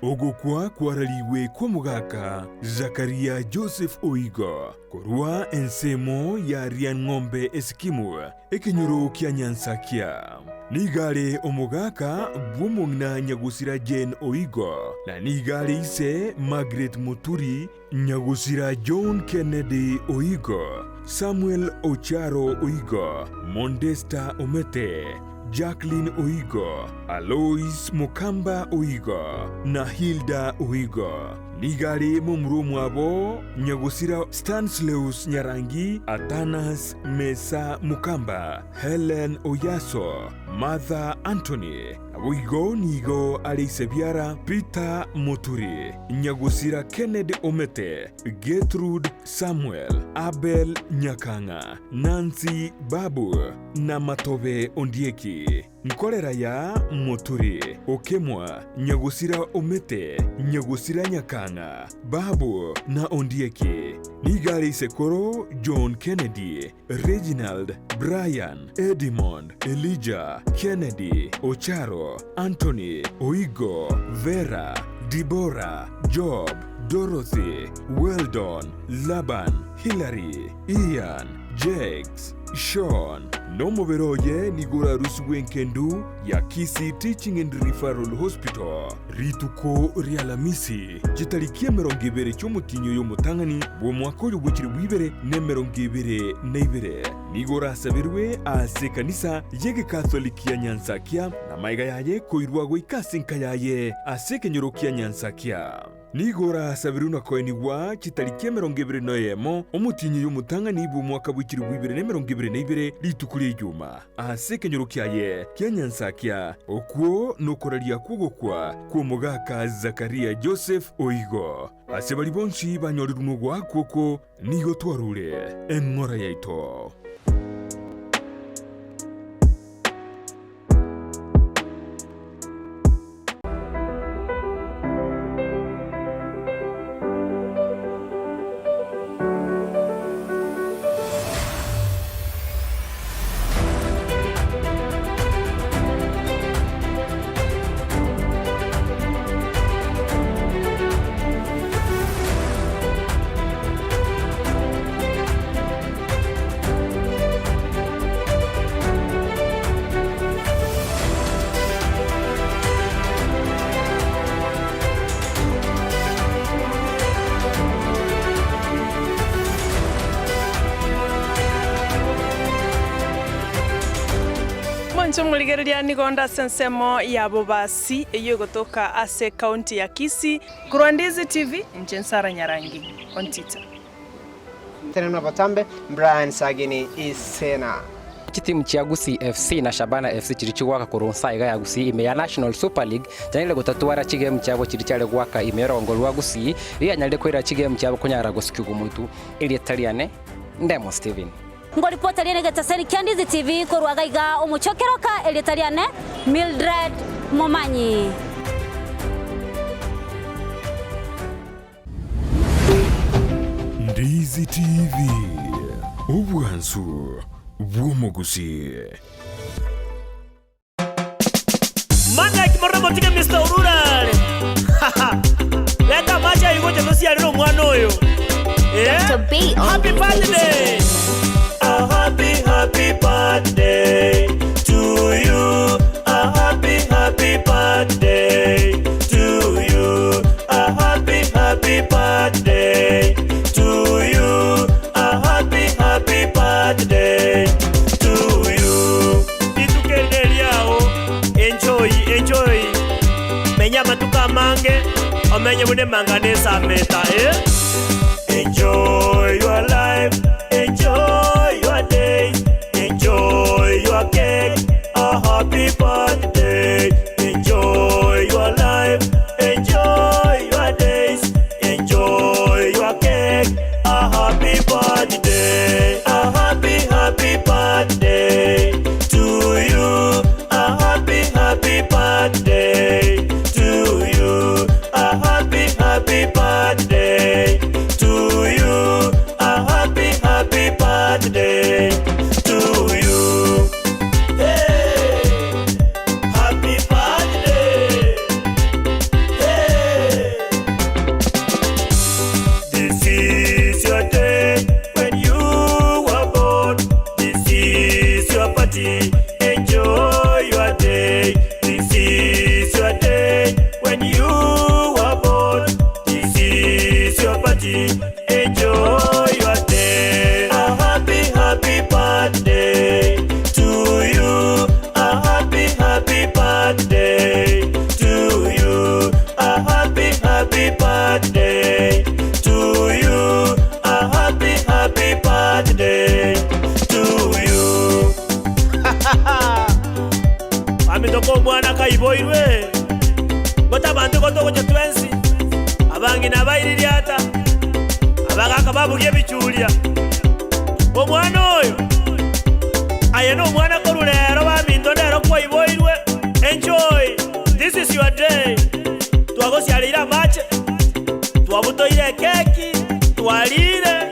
Ogokwa kwararigwe kw'omogaka Zakaria Joseph Oigo korwa ensemo ya Riang'ombe Esikimu, ekenyoro kia Nyansakia. Nigo are omogaka bw'omong'ina Nyagosira Jane Oigo, na nigo are ise Margaret Muturi, Nyagosira John Kennedy Oigo, Samuel Ocharo Oigo, Mondesta Omete, Jacqueline Oigo, Alois Mokamba Oigo, na Hilda Oigo. Nigo are momura omwabo Nyagosira Stanslaus Nyarangi, Athanas Mesa Mokamba, Hellen Oyaso, Martha Anthony, Naboigo nigo are ise biara Peter Moturi, Nyagosira Kennedy Omete, Getrude Samuel, Abel Nyakang'a, Nancy Babu, na Matobe Ondieki. Nkorera ya Moturi, Okemwa, Nyagosira Omete, Nyagosira Nyakang'a, Babu, na Ondieki. Nigo are isekoro John Kennedy, Reginald, Brian, Edimond, Elijah, Kennedy, Ocharo, Anthony, Oigo, Vera, Dibora, Job, Dorothy, Weldon, Laban, Hillary, Ian, Jakes, Sean, na omobere oye nigo orarusigwe enkendu ya Kisii Teaching and Referral Hospital rituko ri'Alamisi, chitariki 20 chi'omotienyi oyo omotang'ani bw'omwaka oyo bw'echilifu 2022. Nigo orasaberwe ase ekanisa y'Egekatholiki ya Nyansakia, na magega yaye koirwa goika ase enka yaye ase ekenyoro kia Nyansakia. Nigo orasaberwe na koenigwa chitariki 21 omotienyi oyo omotang'ani bw'omwaka bw'echilifu 2022, rituko ri'Ejuma, ase ekenyoro kiaye kia Nyansakia. Okwo nokoraria kw'ogokwa kw'omogaka Zakaria Joseph Oigo. Ase baria bonsi banyorirwe nogoakwa okwo nigo twarure eng'ora yaito.
Mwanche omorigereria nigo onde ase ensemo ya Bobasi eyio egotoka ase ekaunti ya Kisii. Korwa Ndizi TV, inche Nsara Nyarangi, Ontita.
Tenena botambe, Brian Sagini Isena.
Chitimu chia Gusii FC na Shabana FC chiria chigoaka korwa nsa iga ya Gusii ime ya National Super League chianyarire gotatwara chigemu chiabo chiria chiare goaka ime y'orongo rwa Gusii rianyarire koira chigemu chiabo konyara gosikigwa motu. Erieta riane Ndemo Stephen.
Ngoripota riane egetaseni kia Ndizi TV korwa gaiga omochie o Keroka, erieta riane Mildred Momanyi.
Ndizi TV, obwansu bw'omogusii.
Mangaki morore motige Mister Orurare. Leta amache ayio gocha tosiarere omwana oyo. Eh?
Dr. B on
Happy
the
birthday! A happy happy birthday to you. A happy happy birthday to you. A happy happy birthday to you. A happy happy birthday to you. Rituko eri neriao, enjoy enjoy. Menya amatuko amange, omenye buna emangana esameta eh. Enjoy your life, enjoy your days, enjoy your cake. happy birthday. Enjoy your life, enjoy your days, enjoy your cake. A happy birthday, a happy, happy birthday to you. A happy, happy birthday to you. A happy, happy birthday to you. A happy, happy birthday to you. Hey, happy birthday. Hey. This is your day when you were born. This is your party. Enjoy your day. This is your day when you were born. This is your party. Enjoy your day. A happy, happy birthday to you. A happy, happy birthday to you. A happy, happy birthday to you. A happy, happy birthday to you. Baminto omwana kaiboirwe, ngotabanto gotogocha twensi, abang'ina abaiririata, abagaka babugia ebichuria. Omwana oyo aye nomwana korwa rero baminto ndero kwaiboirwe, enjoy, this is your day. Twagosiareire amache, twabutoire ekeki, twarire,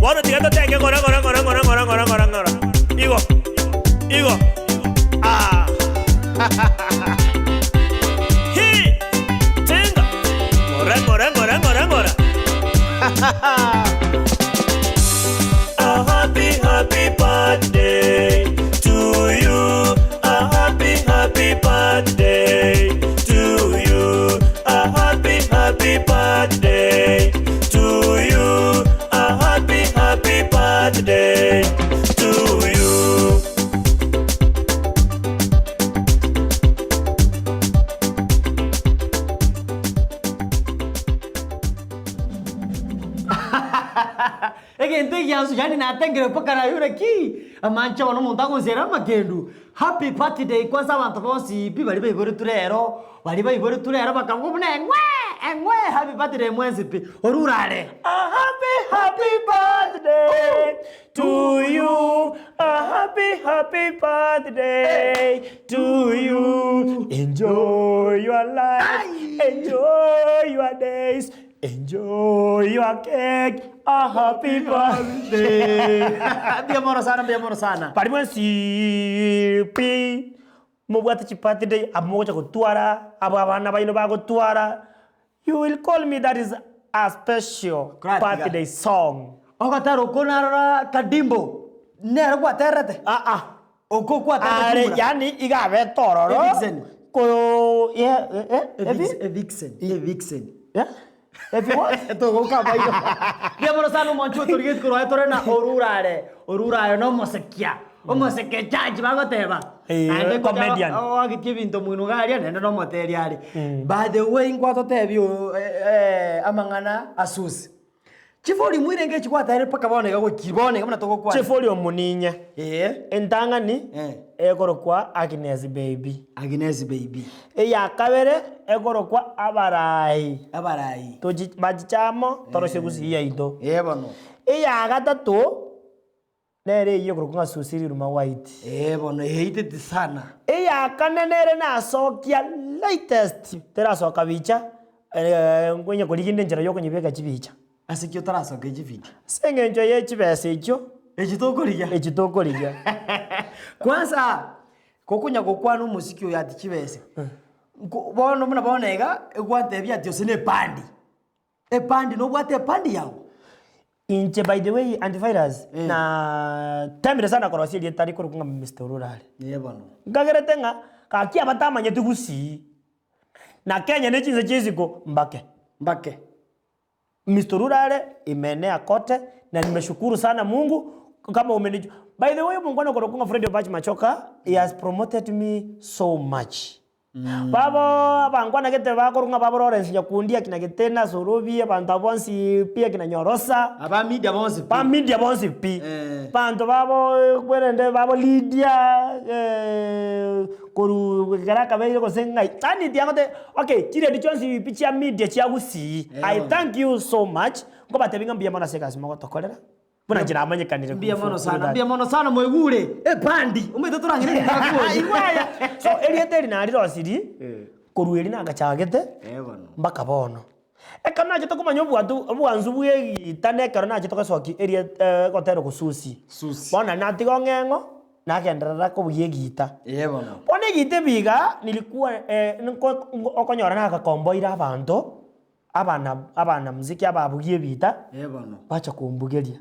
bono tiga totenge ng'ora ng'ora ng'ora ng'ora ng'ora ng'ora ng'ora ng'ora. Igo, igo, ah. Hi, tinga, ng'ora ng'ora ng'ora ng'ora ng'ora. A happy, happy birthday to you. A happy, happy birthday to you. A happy, happy birthday to you. A happy, happy birthday to you.
Egento egiansu yaani natengire mpaka naye naki amanche bono omonto agonsiera amakendu. Happy birthday kwanza abanto bonsi pi baria baiboretwe rero, baria baiboretwe rero bakangwa buna eng'we eng'we happy birthday mwensi pi, orure are.
A happy, happy birthday to you. A happy, happy birthday to you. Enjoy your life. Enjoy your days. Enjoy your cake. A happy birthday.
Mbuya mono sana, mbuya mono sana.
Baria mwensi pi mobwate chibirthday abo mogocha gotwara, abo abana baino bagotwara, you will call me that is a special
Koratiga.
birthday song.
Ogotera okwo narora Kadimbo, nere gwaterete?
Ah ah.
Okwo gwaterete
Are
Kimura?
yani iga abete ororo.
Evixen.
Ko yeah, eh, eh,
Evix-
Evi?
Evixen, Evixen.
Yeah? Evi what?
Togoka maigo. Mbuya mono sana omwancho otorigeti korwa aye tore na Orurare. Orurare na omosekia. Omoseke judge bagoteba.
Eh,
Naende kocha
comedian.
oagetie ebinto moino iga aria naende na omoteria are. By the way nkwatotebia oo amang'ana asusi. Chifori mwire echi gwataire mpaka bono iga gochi bono iga buna togokwana.
Chifori omoninye.
Ee.
Entang'ani
Eh.
ekorokwa Agnes Baby.
Agnes Baby.
Eya kabere ekorokwa Abarai.
Abarai.
Tochi bachiche amo torosie gusii yaito.
Ee bono.
Eya gatato nere eyio ekorokwa ng'a Susi Riruma White.
Ee bono eyeiteti sana.
Eya kane nere nasokia latest terasoka bicha nkonya korigia inde enchera yokonyebeka chibicha.
Ase ki otarasoka echividio?
Ase eng'encho ye chibesa echio.
Echi tokorigia.
Echi tokorigia.
Kwanza, gokonya gokwana omosiki oyo ati chibesa, nko bono buna bono iga, egwantebia ati ase na epandi, epandi nobwate epandi yago?
Inche by the way antivirus, na temire sana korosia erieta rikorokwa ng'a Mister Orurare.
Ee bono.
Nkagerete ng'a gaki abatamanyeti gusii, na Kenya ne chinse chia isiko mbake.
Mbake.
Mister Orurare imeenea kote na nimeshukuru sana Mungu kama umenijua. By the way omongwana okorokwa ng'a Fred Obach Machoka he has promoted me so much. Babo abangwana gete bakorwa ng'a babo Lawrence Nyakundi akina Getena Sorobi abanto abwo bonsi pi akina Nyorosa.
Aba media bonsi pi.
Ba media bonsi pi.
Eh.
Banto babo kwerende babo Lydia. Korwa ekero akabeire gose ng'ai, yaani tiagote okay chiredio chionsi pi chia media chia gusii, I thank you so much, nkobatebia ng'a mbuya mono ase egasi mogotokorera, buna inche namanyekanire
Mbuya mono sana, mbuya mono sana moigure ebandi, omanyete torang'ina rituko
Igwe aya, so erieta eri narirosirie, korwa erio nagachagete, mpaka bono. Ekero nachete komanya obwantu obwansu bwa egiita na ekero nachete gosokia eria egotera ogosusi.
Susi.
Bono naria natiga ong'eng'o, nagenderera kobugia egiita.
Ee bono.
Bono egiita ebi igaa, nilikuwa nko okonyora nagakomboire abanto, abana abana muziki ababugia ebiita,
Ee bono.
bacha kombugeria.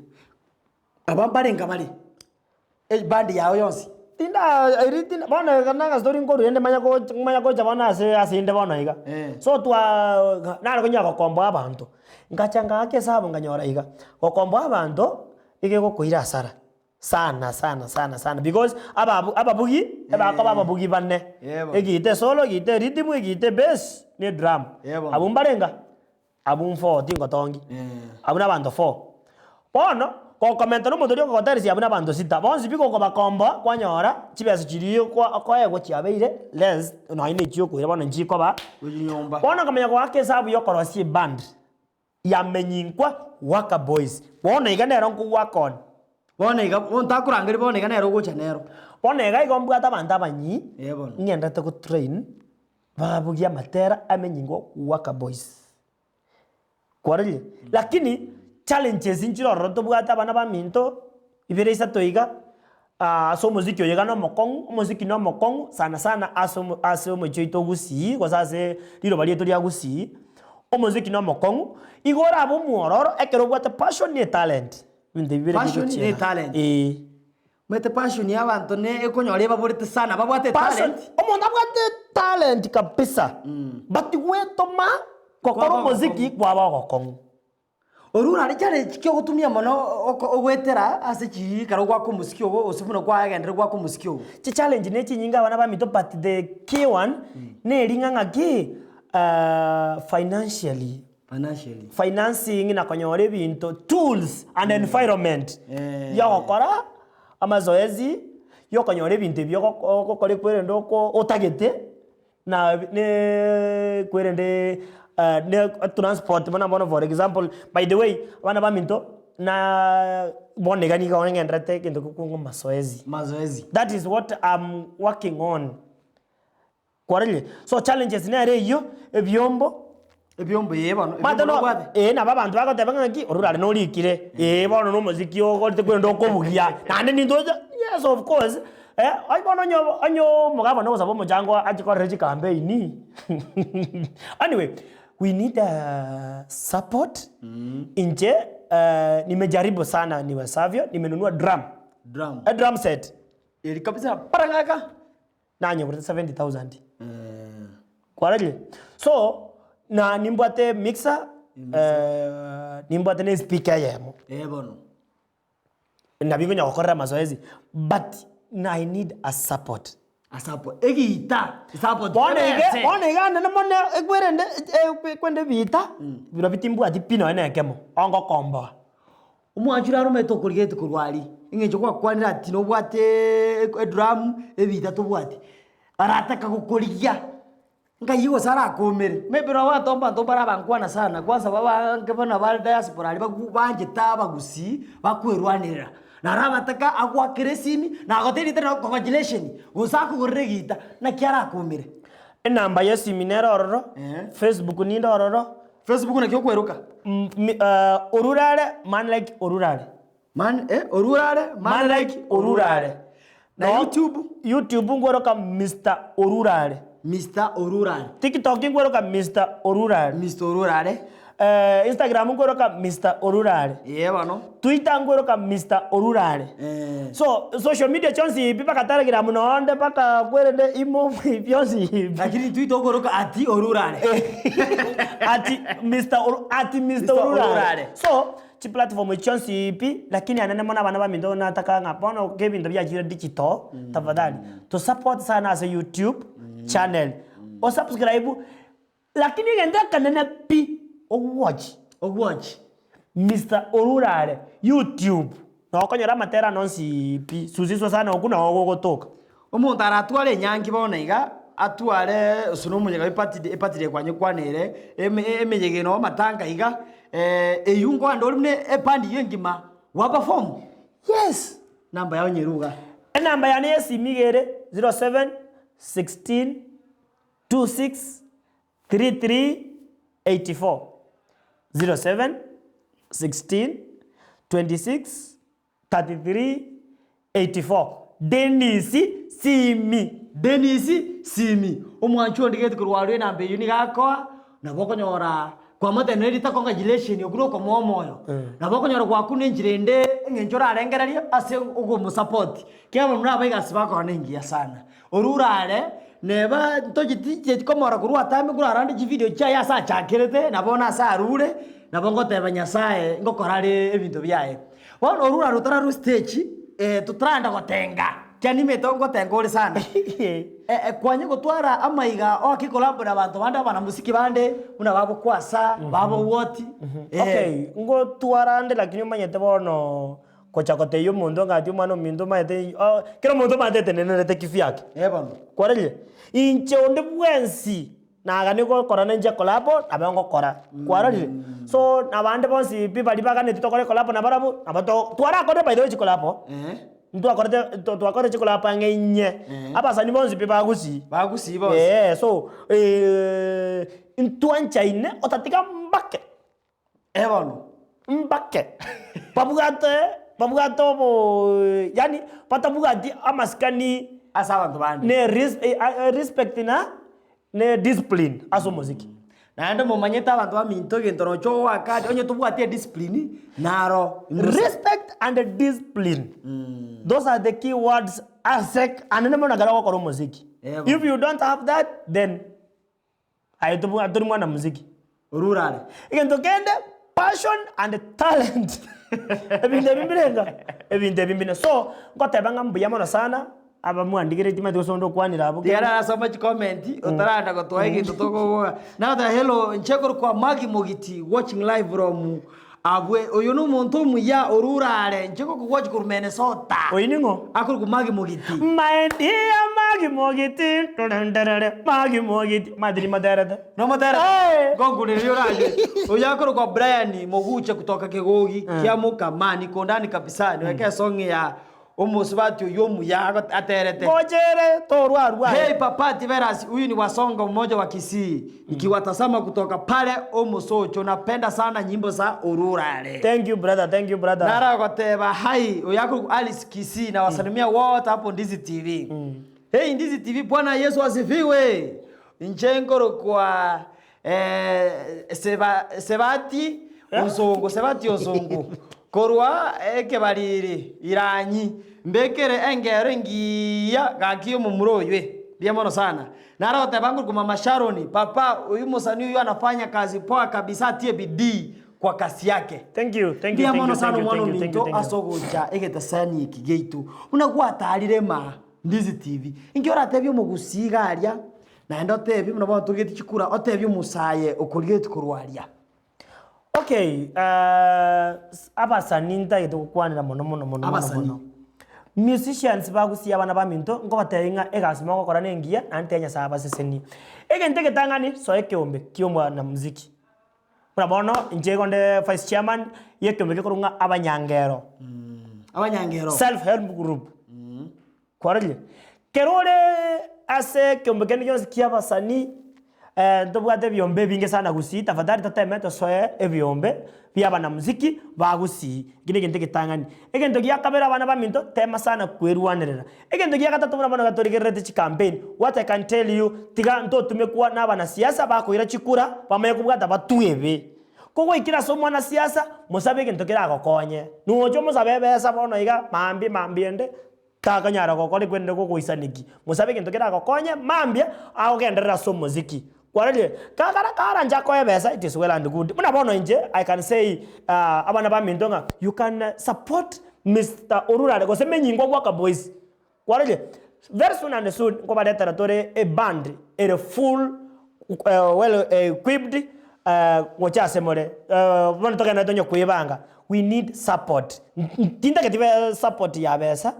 Aba mbarenge bare? Eband yao yonsi.
Tinda eri tinda bono iga na agastori nkorwa rende manya gocha manya gocha bono ase ase inde bono iga. So twaa nare konyara gokomboa abanto, ngacha ngaaka esabu nkanyora iga, gokomboa abanto, iga egokoira hasara sana sana sana sana because ababu ababugi ebakoba ababugi bane, egiita esolo, egiita erithimu, egiita ebass, na edrum. Abwo mbarenga? Abwo mfoo tingotongi, abwo nabanto foo. Bono, gokomenta nomonto oria okogoteresia abwo nabanto sita, bonsi pi gokobakomboa kwanyora chibesa chiria okwa okoegwa chiabeire less nonye na echio okoira bono nchikoba. Bono nkamanya goaka esabu ya okorosia eband ya Menyinkwa Waka Boys, bono iga nero nkowaka one.
Bono iga, bono takorangeria bono iga nere ogocha nero.
Bono iga igo mbwate abanto abanyii,
Ee bono.
ng'enderete gotrain. Babugia amatera amenyigwa Waka Boys. Kwarorire? Lakini challenges nchire ororo tobwate abana baminto, ibere isato iga, ase omosiki oyo iga na omokong'u, omosiki na omokong'u sana sana ase omo ase omochie oito o gusii gose ase riroba riaito ria gusii, omosiki na omokong'u, igo orabe omwororo ekero obwate passion na etalent, ebinto ebi bire
Passion na
bigochiana.
etalent.
Eeh.
Omanyete passion ya abanto ne ekonyora ebaborete sana babwate
Passion,
etalent.
omonto abwate etalent kabisa, but gwetoma gokora
Kwaba
omoziki
ogokong'u.
kwaba ogokong'u.
Orure nare challenge ki ogotumia mono oko ogoetera ase chii ekero gwaka omosiki ogo gose buna kwagenderera gwaka omosiki ogo.
Chichallenge ne chinyinge abana baminto but the key one, neri ng'a ng'aki financially.
Financially.
Financing na konyora ebinto, tools and environment yogokora amazoezi, yokonyora ebinto ebi ogokora ekwerende oko otagete, na ne kwerende ne transport buna bono for example, by the way, abana baminto na bono iga nigo ng'enderete egento gekong'u mazoezi.
Mazoezi.
That is what am working on. Kwarorire? So challenges nere eyio, ebiombo.
Ebiombo ee bono,
Omanyete
ebiombo
no
nobwate?
ee nabo abanto bagoteba ng'a ng'aki, orure are norikire, ee bono na omosiki ogorete korende okobugia, naende nintoche, yes of course, eh, onye bono onye onye omogabana ogosaba omochango ache korera chikampeini anyway, we need support, inche nimejaribu sana niwezavyo, nimenunua drum,
Drum.
edrum set.
Eri kabisa parang'aka.
Nanyegorete 70,000. Kwarorire? So, na nimbwate mixer, nimbwate na espeaker eyemo.
Ee bono.
Nabio nkonya gokorera amazoezi, but I need a support.
A support. Egiita, support.
Bono iga, bono iga nene mono ekwerende ekwende ebiita, birobio timbwati pi nonye na ekemo, ongokomboa.
Omwanchuri aromete okorigetie korwa aria, eng'encho gwakwanire ati nobwate edrum, ebiita tobwati, arataka gokorigia, nkai gose arakoumere, maybe nabo abanto mbanto mbare abankwana sana kwanza babaange buna bare diaspora aria bagu baanchete abagusii, bakwerwanerera. Naro abataka agoakere esimi, nagotebi rieta riago congratulation, gose akogorere egiita, naki arakoumere.
Enamba ya esimi nere ororo, Facebook ninde ororo.
Facebook naki okweroka?
Orurare man like orurare.
Man eh orurare
man like orurare.
Na YouTube?
YouTube nkweroka Mister Orurare.
Mister Orurare.
TikTok nkweroka Mister Orurare.
Mister Orurare.
Instagram nkweroka Mister Orurare.
Ee bono.
Twitter nkweroka Mister Orurare. So social media chionsi pi mpaka Telegram nonde mpaka kwerende imo bionsi pi.
Lakini Twitter okoroka ati Orurare.
Ati Mister Oru ati Mister
Mister
Orurare.
Orurare.
So chiplatform echi chionsi pi lakini anene mono abana baminto nataka ng'a bono ka ebinto biachire digital tafadhali to support sana ase YouTube channel osubscribe Lakini egento ekenene pi, ogwatch.
Ogwatch.
Mister Orurare, YouTube, nokonyora amatera ane onsi pi, susiswa sana okwo noo gogotoka.
Omonto aratware enyangi bono iga, atware ase na omoyega bwe eparty day kwanye kwanere, eme emeyega eye amatanga iga, eywo nkoenda ore buna eband eywo engima, gwa perform?
Yes.
Namba yao nyeru igaa.
Enamba yane ya esimi iga ere 07 16 26 33 84, 07 16 26 33 84 Dennis Simi.
Dennis Simi, omwanchi ondigeti korwa arwo enamba eywo nigo akoa, nabo okonyora kwamotenena erita congratulation okwo nokomoa omoyo. Nabo okonyora gwakuna enchera ende eng'encho orarengererie ase okomosupport. Ekiagera buna abaigasi bakora nengiya sana. Orure are, neba ntocheti ticheti komora korwa atambe nkorarande chividio chiaye ase achakerete, na bono ase arure, nabo ngoteba Nyasaye ngokora are ebinto biaye. Bono orure are otararwa stage, totaragenda gotenga, kiagera nimanyete ngotenga ore sana. Kwanya gotwara amaiga oake collabo na abanto bande abanamuziki bande, buna babokwasa, babowoti.
Okay, ngotwara ande lakini omanyete bono. Gocha gotebia omonto ng'a ati omwana ominto omanyete oh, kera omonto omanyete etenenerete kivyake.
Eh bono.
Kwarorire? Inche onde bwensi nagania gokora nainche ekolabo, nabo ngokora. Kwarorire? So, nabande bonsi pi baria baganeti tokore ekolabo nabarabwo, nabo to twarakorire by the way chikolabo, ntwakorete to twakorire chikolabo ang'e inye, abasani bonsi pi bagusii.
Bagusii bonsi.
Eeh, so ntwanchaine otatiga mbake.
Eh bono.
Mbake babwate babwate obo yaani batabwati amasikani
Ase abanto bande.
ne res respect na ne discipline ase omosiki.
Naende momanyete abanto baminto egento nocha ogoaka onye tobwati ediscipline naro.
Respect and discipline those are the key words ase anene mono ekero ogokora omosiki.
Eh bono.
If you don't have that then. Aye tobua tori mwana muziki.
Orure are.
Egento kende passion and talent ebinto ebi mbirenga ebinto ebi mbire so ngoteba ng'a mbuya mono sana aba mwandigeretie timanyeti gose onde okwanire abwo
Tiga narasoma chikomenti otaranda gotoa egento tokoboa. Nagoteba hello inche korokwa Maggie Mogiti watching live from Abwe oyo nomonto omuya orure are inche ngokogochi korwa Minnesota.
Oyio ning'o?
Akorokwa Maggie Mogiti.
My dear Maggie Mogiti torerere Maggie Mogiti omanyete nimoterete.
Nomoterete?
Eh.
Ngonkurereria orache. Oyo akorokwa Brian Moguche kutoka Kegogi kia Mukama niko ndani kabisa niweke esong ya Omosubati oyio omuya aterete.
Ngochere torwarwa aye.
Hey papa Tiberas huyu ni wasonga mmoja wa Kisii nikiwatazama kutoka pale Omosocho napenda sana nyimbo za Orurare.
Thank you brother, thank you brother.
Nara agoteba hi oyo akorokwa Alice Kisii nawasalimia wote hapo Ndizi TV. Hey Ndizi TV Bwana Yesu asifiwe. Inche nkorokwa Seba, Sebati Onsongo, Sebati Onsongo, korwa ekebariri Iranyi, mbekere engero engiya gaki y'omomura oywe. Mbuya mono sana. Nare goteba nguru mama Sharoni, papa oyu mosani oyu anafanya kazi poa kabisa atie bidii kwa kasi yake.
Thank you, thank you,
Mbuya
thank
mono
you,
sana
thank you,
omwana
thank you, thank you,
ominto
thank you.
ase ogocha egetesani eki giaito. Buna gwatarire ma Ndizi TV. Inki oratebie omogusii iga aria Naende otebie buna bono torigetie chikura, otebie omosaye okorigetie korwa aria.
Okay, abasani ntagete gokwanera mono mono mono mono
Abasani.
mono. Musicians bagusia abana baminto, nkobatebia ng'a egasi mogokora na engiya, naende tiga Nyasaye abasesenie. Egento egetang'ani, soa ekeombe kia omwanamuziki. Buna bono, inche igo nde vice chairman ya ekeombe gekorwa ng'a abanyangero.
Abanyangero.
Self help group. Kwarorire? Kero ore ase ekeombe kende gionsi kia abasani, ntobwate ebiombe ebinge sana gusii, tafadhali toteme tosoe ebiombe bia abanamuziki ba gusii, ekio negento egetang'ani. Egento gia kabere abana baminto, tema sana kwerwanerera. Egento gia gatato buna bono iga torigererete chicampaign, what I can tell you, tiga ntotumekwa na abanasiasa bakoira chikura, bamanye kobwata batwebe. Kogoikera ase omwanasiasa, mosabe egento keragokonye. Nocha omosabe ebesa bono iga, mambia mambia ende, takonyara gokora ekwerende gogoisaneki. Mosabe egento keragokonye, mambia, agogenderere ase omosiki. Kwarorire? Kakara karanche akoe ebesa, it is well and good. Buna bono inche, I can say abana baminto ng'a you can support Mister Orurare gose Menyingwa Gwaka Boys. Kwarorire? Very soon and soon, nkobaretera tore eband ere full well equipped gocha ase more. Bono togenderete onye koebanga, we need support. Tintageti support ya besa.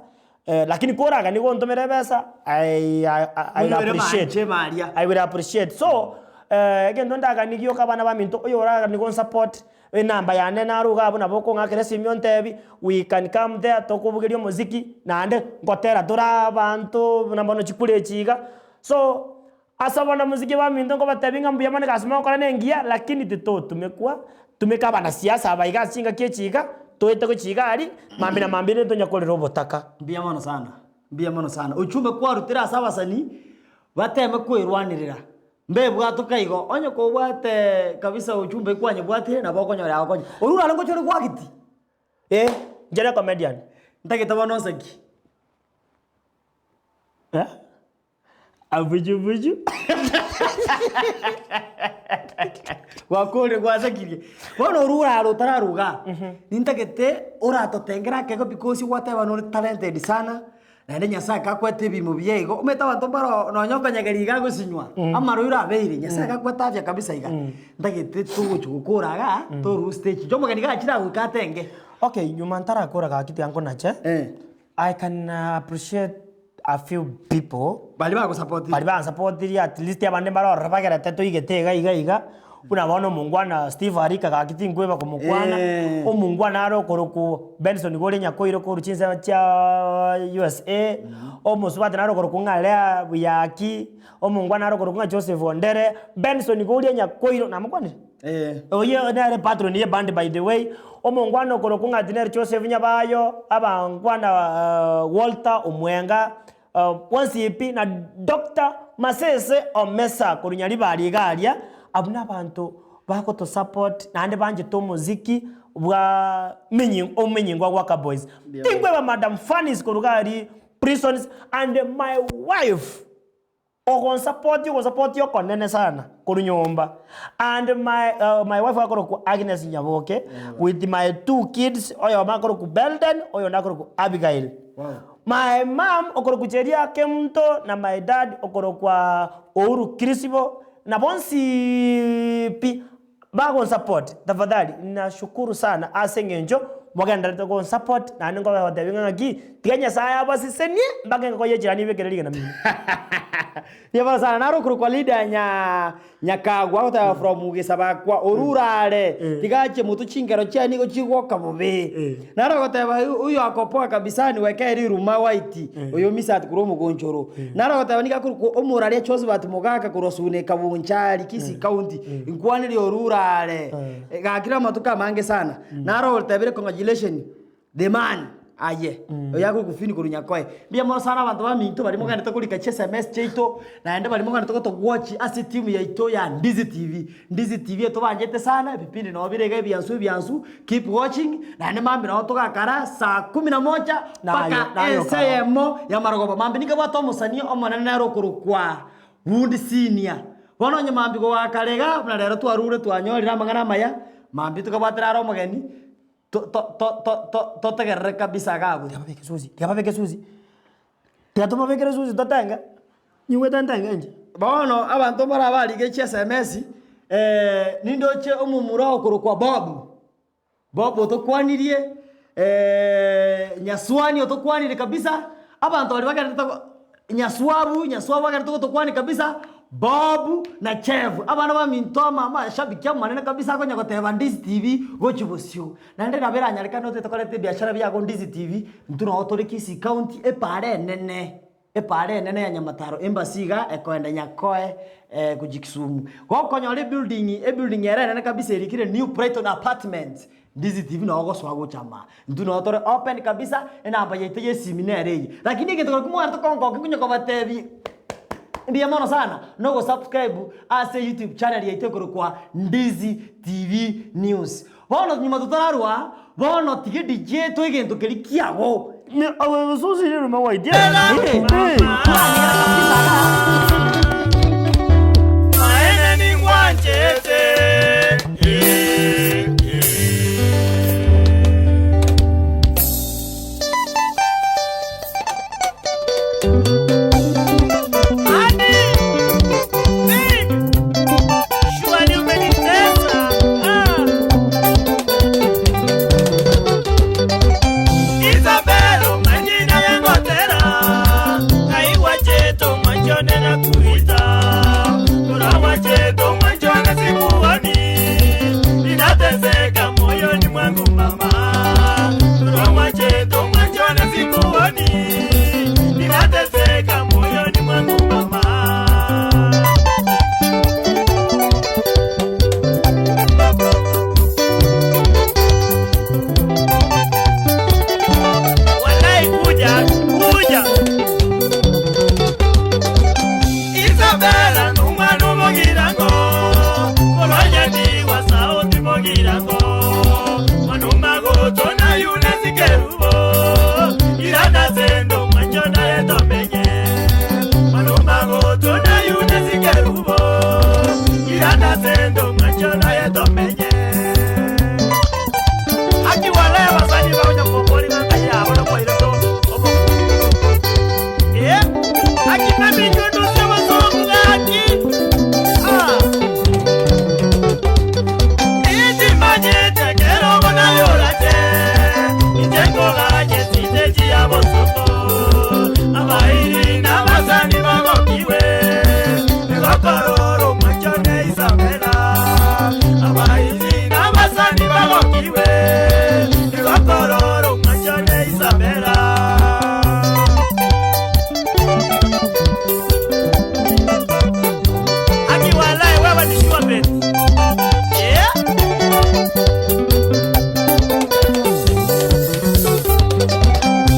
Lakini koraganie gontomera ebesa, I I will
Onyore
appreciate,
manche maria.
I will appreciate. So, egento ndaganie gioka abana baminto, oyo oraganie gonsupport, enamba yane naro iga abwo nabo okong'akera esimi ontebi, we can come there tokobugeria omosiki, naende ngotera tore abanto buna bono chikura echi iga. So, ase abanamosiki baminto nkobatebia ng'a mbuya mono egasi mogokora na engiya, lakini titotumekwa, tumeka abanasiasa aba iga ase chingaki echi iga, toete gochia iga aria, mambia na mambia rende tonya korera obotaka.
Mbuya mono sana, mbuya mono sana. Ochumbe kwarutire ase abasani, bateme kwerwanerera, mbebwatoka igo, onye kobwate kabisa ochumbe kwanyebwatire nabo okonyora yagokonya. Orure are ngocha ore gwagiti?
Eh, inche ne comedian.
Ntagete bono onseki.
Eh? Abuju buju.
Gwakorire gwasekirie. Bono orure aro otararuga, nintagete oratotengere akego because gwateba nore talented sana, naende Nyasaye kakwete ebimo buya igo, omanyete abanto mbaro nonya okonyegeria iga agosinywa, amarwaire abeire, Nyasaye kakwete afya kabisa iga, ntagete togochi gokora igaa, torue stage. Inche omogeni gachire agoika atenge.
Okay, nyuma ntarakora gaki tiga nkonache, I can appreciate a few people
Baria bagosapotire.
baria bansapotirie at least abande mbare ororo bagerete toigete iga iga iga, buna bono omongwana Steve Arika gaki tinkweba komokwana,
Eh.
omongwana are okorokwa Benson iga ore Nyakoiro korwa chinsemo chia USA, omosubati nare okorokwa ng'a Leah Buyaki, omongwana nare okorokwa ng'a Joseph Ondere, Benson iga oria Nyakoiro, namokwanire?
Eh.
Oyio nere patron ye band by the way, omongwana okorokwa ng'a nere Joseph Nyabayo, abangwana Walter Omwenga, bonsi pi na Doctor Masese Omesa korwa Nyaribari iga aria, abwo na abanto bagoto support naende banchete omoziki bwa menyi omenyingwa gwa Waka Boys. Tinkweba Madam Fannies korwa iga aria prisons and my wife. Ogonsapotia ogosapotia okonene sana korwa nyomba and my my wife akorokwa Agnes Nyaboke with my two kids oyomo akorokwa Belden oyonde akorokwa Abigail. My mum okorokwa Cheria Kemunto na my dad okorokwa Ouru Kirisibo na bonsiiii pi Bagonsupport tafadhali nashukuru sana ase eng'encho mogendererete gonsupport naende nkobatebia ng'a ng'aki tiga Nyasaye abasesenie mpaka engoko ye chirani ibekere rigena mino.
Riabara sana naro okorokwa leader nya Nyakagwa agoteba from Gesabakwa orure are tiga achie motwe chingero chiaye nigo chigoka bobe. Naro agoteba huyo ako poa kabisa niwekee riruma white oyo misati korwa omogonchoro. Naro agoteba nigo akorokwa omoraria Josephat Mogaka korwa Suneka Bonchari Kisii County inkwaneri orure are gakire amatuko amange sana. Naro otebire congratulation The man aye oyo akorokwa Fini korwa Nyakoe. Mbuya mono sana abanto baminto baria mogenderete korika chi sms chiaito naende baria mogenderete gotowatch ase etimu yaito ya Ndizi TV. Ndizi TV etobanchete sana ebipindi nabo bire iga ebiansu ebiansu keep watching naende mambia nabo togakara saa kumi na moja
Nayo-
mpaka
nayo
ense
kara.
eyemo ya marogoba. Mambia ninkabwate omosani omonene nere okorokwa Bundi Senior. Bono onye mambia kogakara iga buna rero twarure twanyorire amang'ana amaya, mambia tokabwatera are omogeni. To- to- to- to- to- totegerere kabisa iga abwo.
Tiga babeke susi, tiga babeke susi, tiga tobabekere susi totenge, nyigwete ntenge inche.
Bono abanto mbare abarike chi sms, nindoche omomura okorokwa Bob, Bob otokwanirie, Nyaswani otokwanirie kabisa, abanto baria bagenderete go Nyaswabu, Nyaswabu agenderete gotokwania kabisa, Bob na Chev, abana baminto ama amashabiki amanene kabisa akonya goteba Ndizi TV gochia bosio. Naende nabo eranyarekane otete koreta ebiashara biago Ndizi TV, intwe noo tore Kisii County, epaara enene, epaara enene ya Nyamataro embassy iga ekoenda Nyakoe gochia Kisumu. Gokonyora ebuilding, ebuilding ere enene kabisa erikire New Brighton Apartments, Ndizi TV noo ogosoa gocha ama. Intwe noo tore open kabisa, enamba yaito ya esimi nere eye. Lakini egento keria kimwarete kongokia nkonya kobatebia mbuya mono sana, na ogosubscribe ase YouTube channel yaito ekorokwa Ndizi TV News. Bono nyuma totararwa, bono tiga DJ toe egento keria kiago.
Maene ningwanchete, eh, eh. Adi, big, surely umenitesa. Ah. Isabel, majina yangu. gokuita Tunawache tumwanjone sikuoni Ninateseka moyoni mwangu mama Tunawache tumwanjone sikuoni Ninateseka moyoni mwangu mama Walai kuja kuja Isabela numwana umugirango Olwanyani wa sauti mugirango Manuma gotona yune sikerubo Irana sendo mwanjona etomenye Manuma gotona yune sikerubo Irana sendo mwanjona etomenye Haki walai basani baonya popori ngaya abona kwa ireto obo Eh Akina mijono sema songa ki Ah Itimanyete kero bona yorate Itengola nyesite chiya bosoko Abairi n'abasani bagokiwe Nigokororo mwachone Isabela Abairi n'abasani bagokiwe Nigokororo mwachone Isabela Aki walai wewe ni sure bet. Yeah.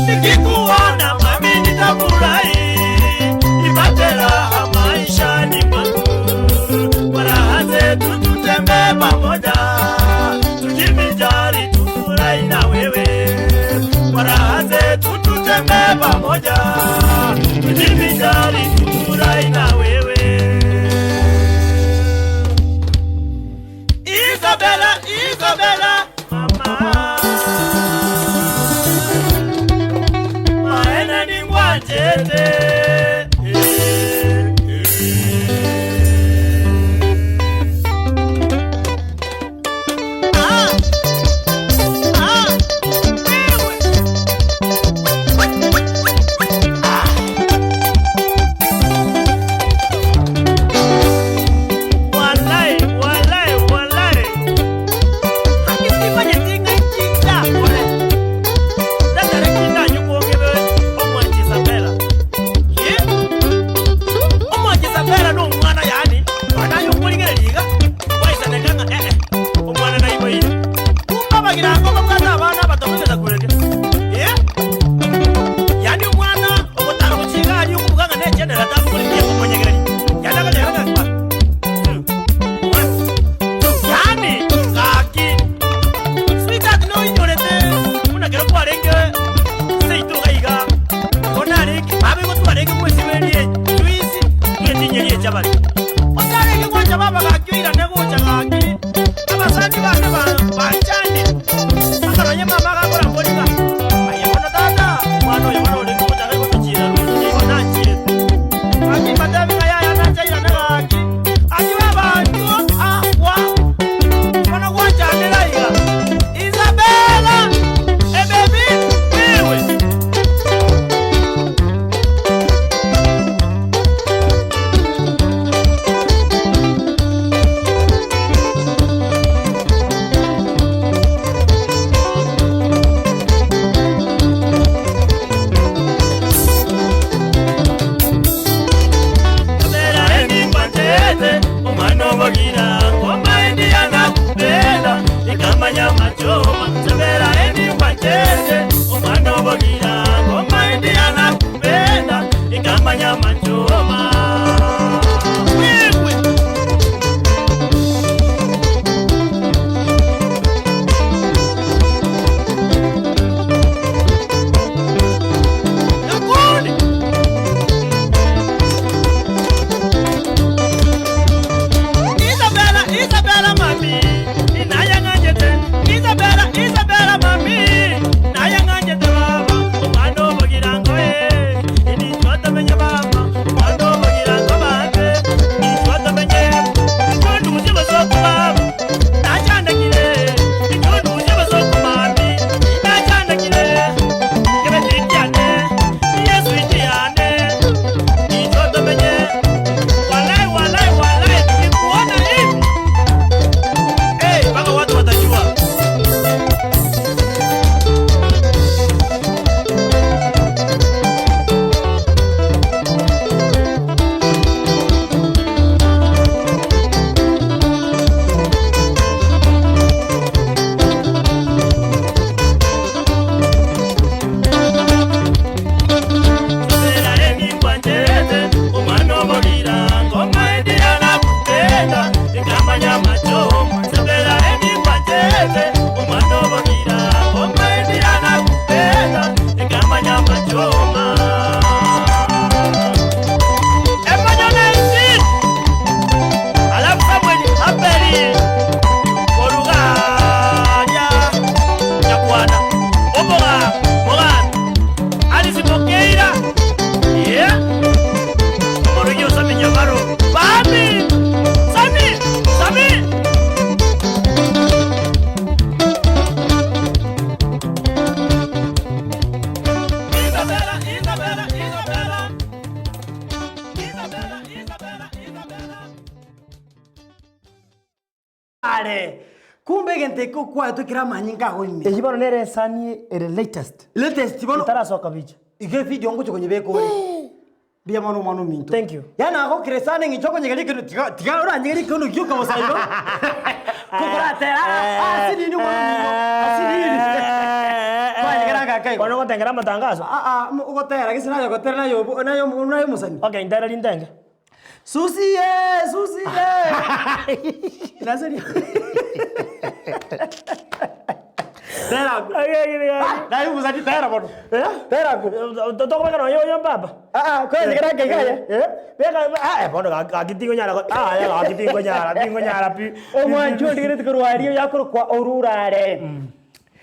Nikikuona mami nitafurahi, ipate raha maishani mwangu. Kwa raha zetu tutembee pamoja, tujivinjari tufurahi na wewe. Kwa raha zetu tutembee pamoja, tujivinjari tufurahi na wewe. Isabella, Isabella, mama. Maena ningwanjete. Ah, ah, wewe. Walai, walai, walai. Hakisifanye tinga chinga kore. Tatare kinda nyuko ngebe omwanchi Isabella. Ye? Omwanchi Isabella no mwana yani. Mwana yukuringere liga. Waisanekanga eh eh. Omwana na iboire. Kumba bagira ngo babwata abana batomegeza kureke. Ye? Yani omwana obotaro buchinga ali okubuganga nechenera tabukuliye kumonyegereri. Yanaga yanaga kwa. Yani gaki sweetheart no inyorete munakero kwarenge seito gaiga onarenge babe gotwarenge gwesiberie juice twetinyerie chabati otarenge gwancha baba gaki oirane gocha gaki abasani bane banchani akaronye mama gakora mboriga aye bono tata mwana oyo bono orenge gocha gaigotochira ruo nachire aki matebi ng'ayaya nachairane gaki aki babantu akwa Mwana gwachanira iga Isabella ebebi wewe
Orurare. Kumbe egento eke okwaetwe kere amanyinga ago ime.
Eyio bono nere esani ere latest.
Latest bono.
Etarasoka bicha.
Iga evideo ngocha konyebeka ore. Mbuya mono omwana ominto.
Thank you.
Yaani nagokire sana eng'encho okonyegeria ekero tiga tiga oranyegerie ekero gioka bosa igo. Kokoratera ah asinini omwana ominto asinini. Kwanyegera agaka igo.
Bono ogotengera amatangazo?
Ah ah ogotera gese naye ogotera naye obo naye omo naye omosani.
Okay ntereri ntenge.
Susi ye susi ye. Naseria. Tera ako. Naye omosani tera bono. Tera ako.
Tokobeka nonya oyo mpapa.
Ah ah kwanyegera ake iga aye.
Beka ah bono gaki tingonyara ah gaki tingonyara tingonyara pi.
Omwancho origereti korwa aria oyakorokwa orurare.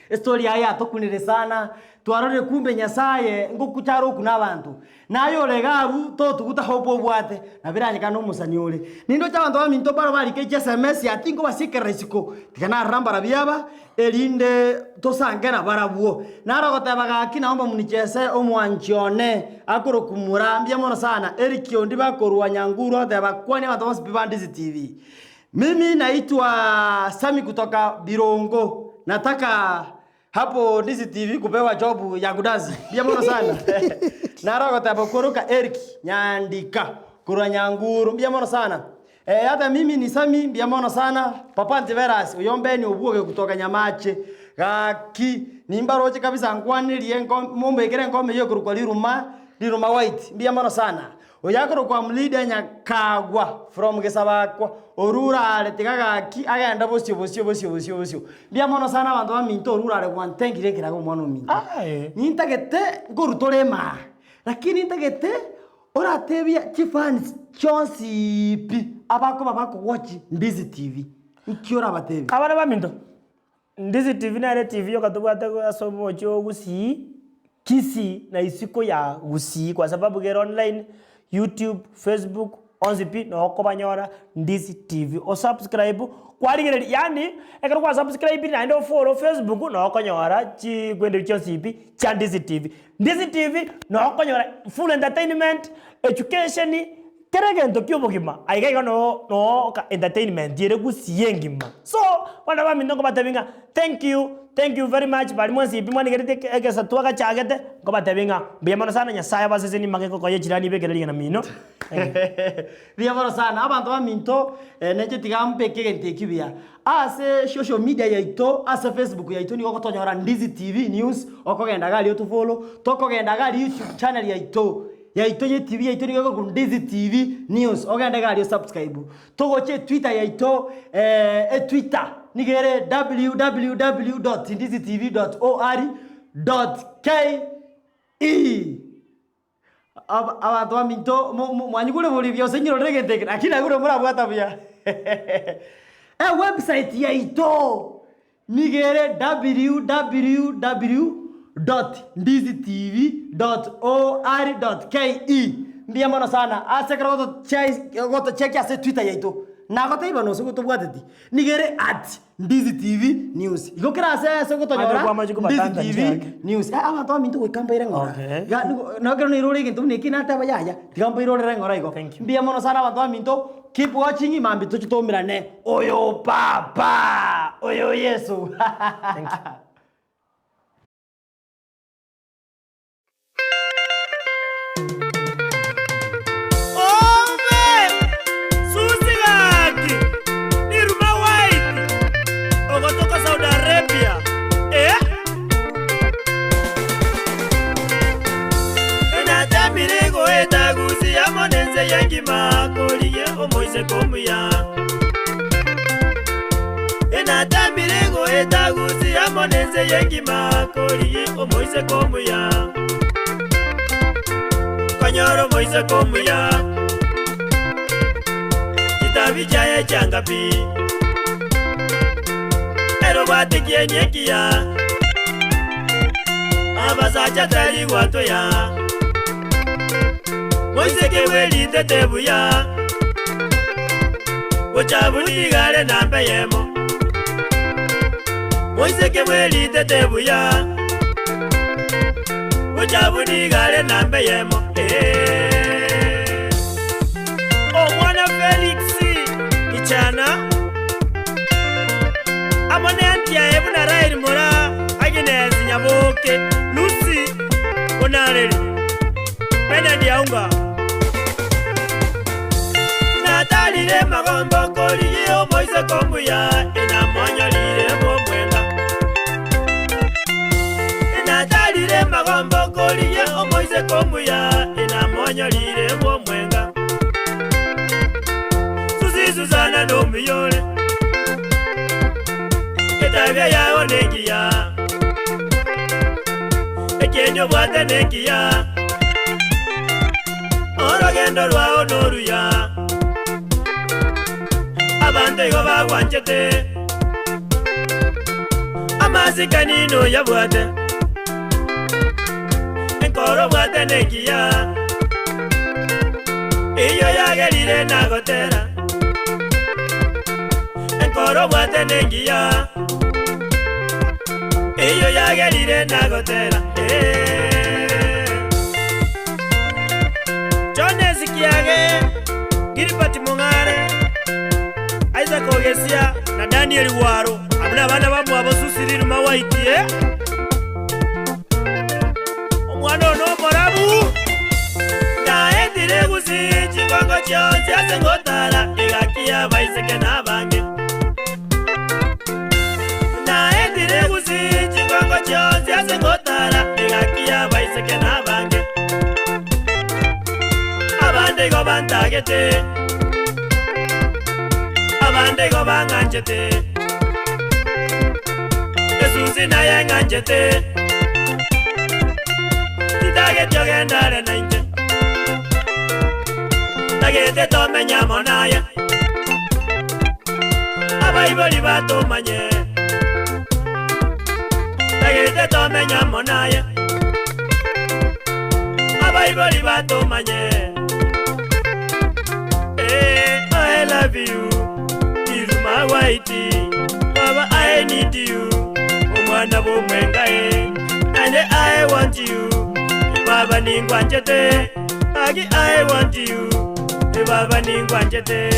Estory yaye yatokunire sana, twarorire kumbe Nyasaye ngokucha are okuna abanto. Naye ore iga abwo totuguta hope obwate, nabo eranyekane na omosani ore. Nindoche abanto baminto mbaro barike chiSMS ati nkobasiekerera isiko, tiga narora mbarabio aba, erinde tosange nabarabwo. Naro ogoteba gaki naomba munichese omwanchi one, akorokwa Mura, mbuya mono sana. Eric Ondi bakorwa Nyanguru agoteba kwania abanto bonsi pi ba Ndizi TV. Mimi naitwa Sammy kutoka Birongo. Nataka hapo Ndizi TV kupewa job ya kudansi. Mbuya mono sana. Naro agoteba okoroka Eric Nyandika korwa Nyanguru. Mbuya mono sana. Eh, hata mimi ni Sammy, mbuya mono sana. Papa Antivirus, oyombeni obwoge kutoka Nyamache. Gaki, nimbaroche kabisa nkwanirie nko mombekere enkombe eywo ekorokwa riruma, riruma white. Mbuya mono sana. Oyo akorokwa Mlida Nyakagwa from Gesabakwa, orure are tiga gaki agende bosio bosio bosio bosio bosio. Mbuya mono sana abanto baminto orure are gwantengire ekerago omwana ominto.
Aye.
Nintagete nkorutore emaa, lakini ntagete oratebia chifans chionsi pi abakoba bakowatch Ndizi TV, nki orabatebie?
Abana baminto, Ndizi TV nere TV yoka tobwate ase omochie o Gusii, Kisii na isiko ya Gusii kwa sababu kere online, YouTube, Facebook, onsi pi noo okobanyora Ndizi TV. Osubscribe kwarigereria yaani ekero kwa subscribe naende ofollow Facebook noo okonyora chikwende chionsi pi chia Ndizi TV. Ndizi TV noo okonyora full entertainment, education. Kera egento ki'obogima, aiga iga noo noo ka entertainment ere gusii engima. So, bono abaminto nkobatebia ng'a thank you, thank you very much baria mwensi pi mwanigereti eke egesatua gachagete, nkobatebia ng'a mbuya mono sana Nyasaye abasesenie magega koyia chirani ibekere rigena mino. Thank you.
Mbuya mono sana abanto baminto, nainche tiga mbeke egento ekio buya. Ase social media yaito, ase Facebook yaito nigo ogotonyora Ndizi TV News, okogenda iga aria otofollow, tokogenda iga aria YouTube channel yaito. Yaito ye TV yaito nigo ekorokwa Ndizi TV News ogende iga aria osubscribe. Togocha etwitter yaito etwitter nigo ere www dot ndizi tv dot or dot ke. Aba abanto baminto mo mo mwanyigure bori buya gose nyirorere egento eke lakini naigure morabwata buya. Ewebsite yaito Nigo ere www dot ndizi tv dot or dot ke. Mbuya mono sana ase ekero ogotocheki ase Twitter yaito. Nagotebia bono ase gotobwateti, nigo ere at ndizi tv news. Igo kera ase ase ogotonyora ndizi tv news. Abanto baminto goika mbaire ng'ora. Iga nigo ekero nairorire egento buna eki nateba yaya, tiga mbairorere ng'ora igo. Mbuya mono sana abanto baminto, keep watching mambia toche toumerane. Oyo Papa! Oyo Yeso!
Thank you.
Ome! Susi gaki! Niruma white! Ogotoka Saudi Arabia! Eh! Enatamire goeta Gusii amo nense y'engima korigia omoiseke omuya. Enatamire goeta Gusii amo nense y'engima korigia omoiseke omuya. Konyora omoiseke omuya chitabi chiaye chianga pi ere obwate kieni ekiya Abasacha tari gwatoya, moiseke bweritete buya, gocha buna igare namba eyemo. Moiseke bweritete buya, gocha buna igare namba eyemo, eh. Omwana Felix Ichana. Moiseke Lucy Bonareri Bernard Aunga Natarire magombo korigia omoiseke omuya Inamonyarire bw'omwenga Natarire magombo korigia omoiseke omuya Inamonyarire bw'omwenga Susi Susana nomuyore Etabia yao nengiya Ekienyo bwate nengiya Orogendo rwao noruya Abanto igo bagwanchete Amasikani noyabwate Enkoro bwate nengiya Iyo yagerire nagotera Enkoro bwate nengiya Iyo yagerire nagotera Jones Kiage Gilbert Mong'are Isaac Ogesia na Daniel Waro abuna abana bamwabo Susi Riruma White Omwana ono omorabu Naendire gusii chingongo chionsi ase ngotara Egakia baiseke n'abange Naendire gusii chingongo chionsi ase ngotara Egakia baiseke n'abange Abande igo bantagete Abande igo bang'anchete Esusi naye ng'anchete Titagete ogendare nainche Tagete tomenya monaye Abaibori batomanye Tagete tomenya monaye Abaibori batomanye Eh, I love you Iruma White Baba I need you Omwana bw'omwenga eh And I want you Baba ningwanchete Agi I want you Baba ningwanchete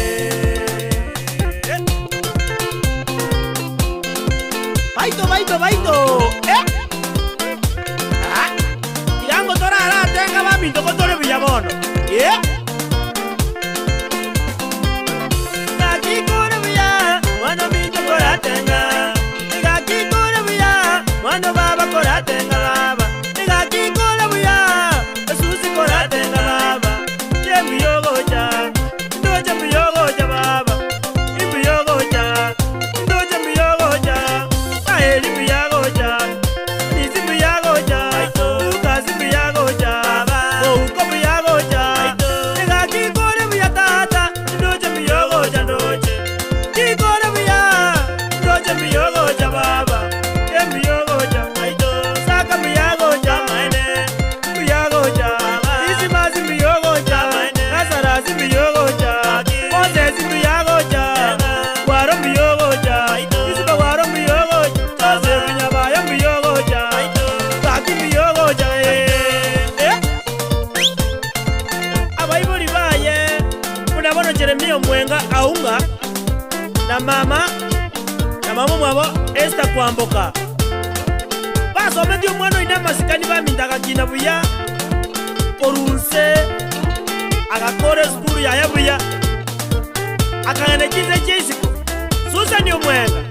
Baito, baito, baito Eh Ah Tigango torara tenga baminto kotore buya bono Eh Gakikore buya mwana minto koratenga Gakikore buya mwana baba koratenga baba Gakikore buya esusi koratenga baba Yembuyogocha ndoche mbuyogocha baba Imbuyogocha ndoche mbuyogocha Aheri mbuyagocha Nisi mbuyagocha Lukasi mbuyagocha Mouko mbuyagocha Gakikore buya tata ndoche mbuyogocha ndoche Kikore buya ndoche mbuyogocha baba Embuyogocha Saka mbuyagocha mbuyagocha Isimasi mbuyogocha Lazarasi mbuyogocha Moses mbuyagocha Waro mbuyogocha Isiba waro mbuyogocha Joseph Nyabaya mbuyogocha Gaki mbuyogocha eh Abaibori baye buna bono Jeremia Omwenga Aunga na mama mwabo Esther Kwamboka basometie omwana oine amasikani bamintaga kina buya orunse agakora esukuru yaye buya akagenda chinse chia isiko Susan Omwenga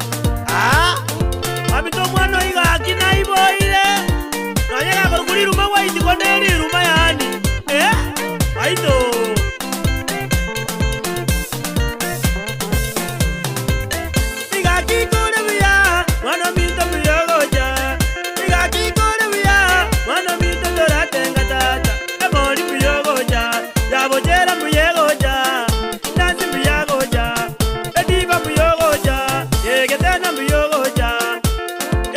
ah babita omwana oiga akina iboire nonya gakora riruma White konde riruma yaani eh baito Igakikore buya mwana minto mbuyogocha Igakikore buya mwana minto toratenga tata Emori mbuyogocha Yabochera mbuyegocha Nansi mbuyagocha Ediba mbuyogocha Yegetena mbuyogocha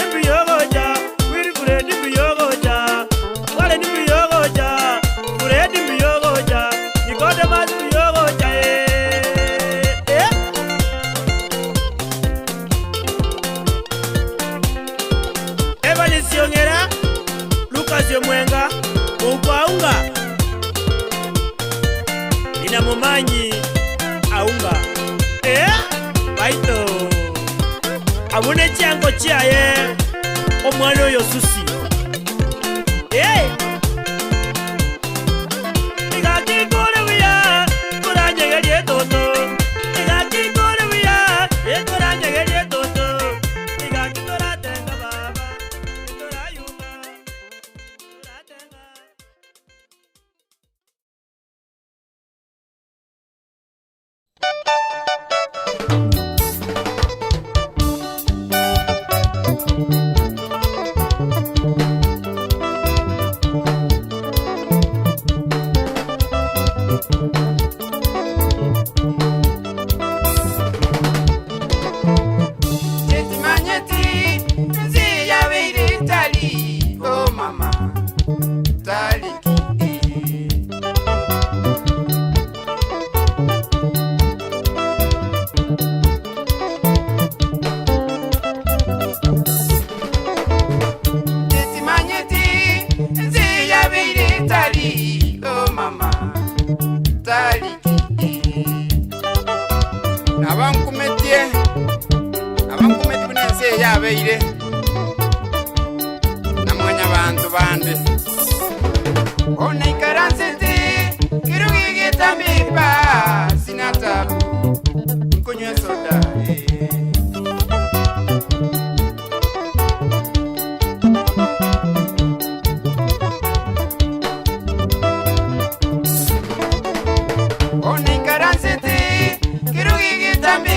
Embuyogocha Wilfred mbuyogocha Wale mbuyogocha Fred mbuyogocha Nicodemus mbuyogocha eh eh Evanisi Ong'era Lucas Omwenga Mouko Aunga Ina Momanyi Aunga eh baito abone chiango chiaye omwana oyo Susi. Eh. Gaki kore buya, koranyegerie toto. Gaki kore buya, ekoranyegerie toto. Gaki toratenga baba, torayuma, toratenga.
Chetimanyeti nzi yabeire tali oh mama taliki Chetimanyeti nzi yabeire tali oh mama taliki Nabankumetie abankumeti buna ensi eyabeire namwanya bantu bande onaikaransete kirugigitambipa sina tabu nkunywa soda eh. onaikaransete kirugigitambipa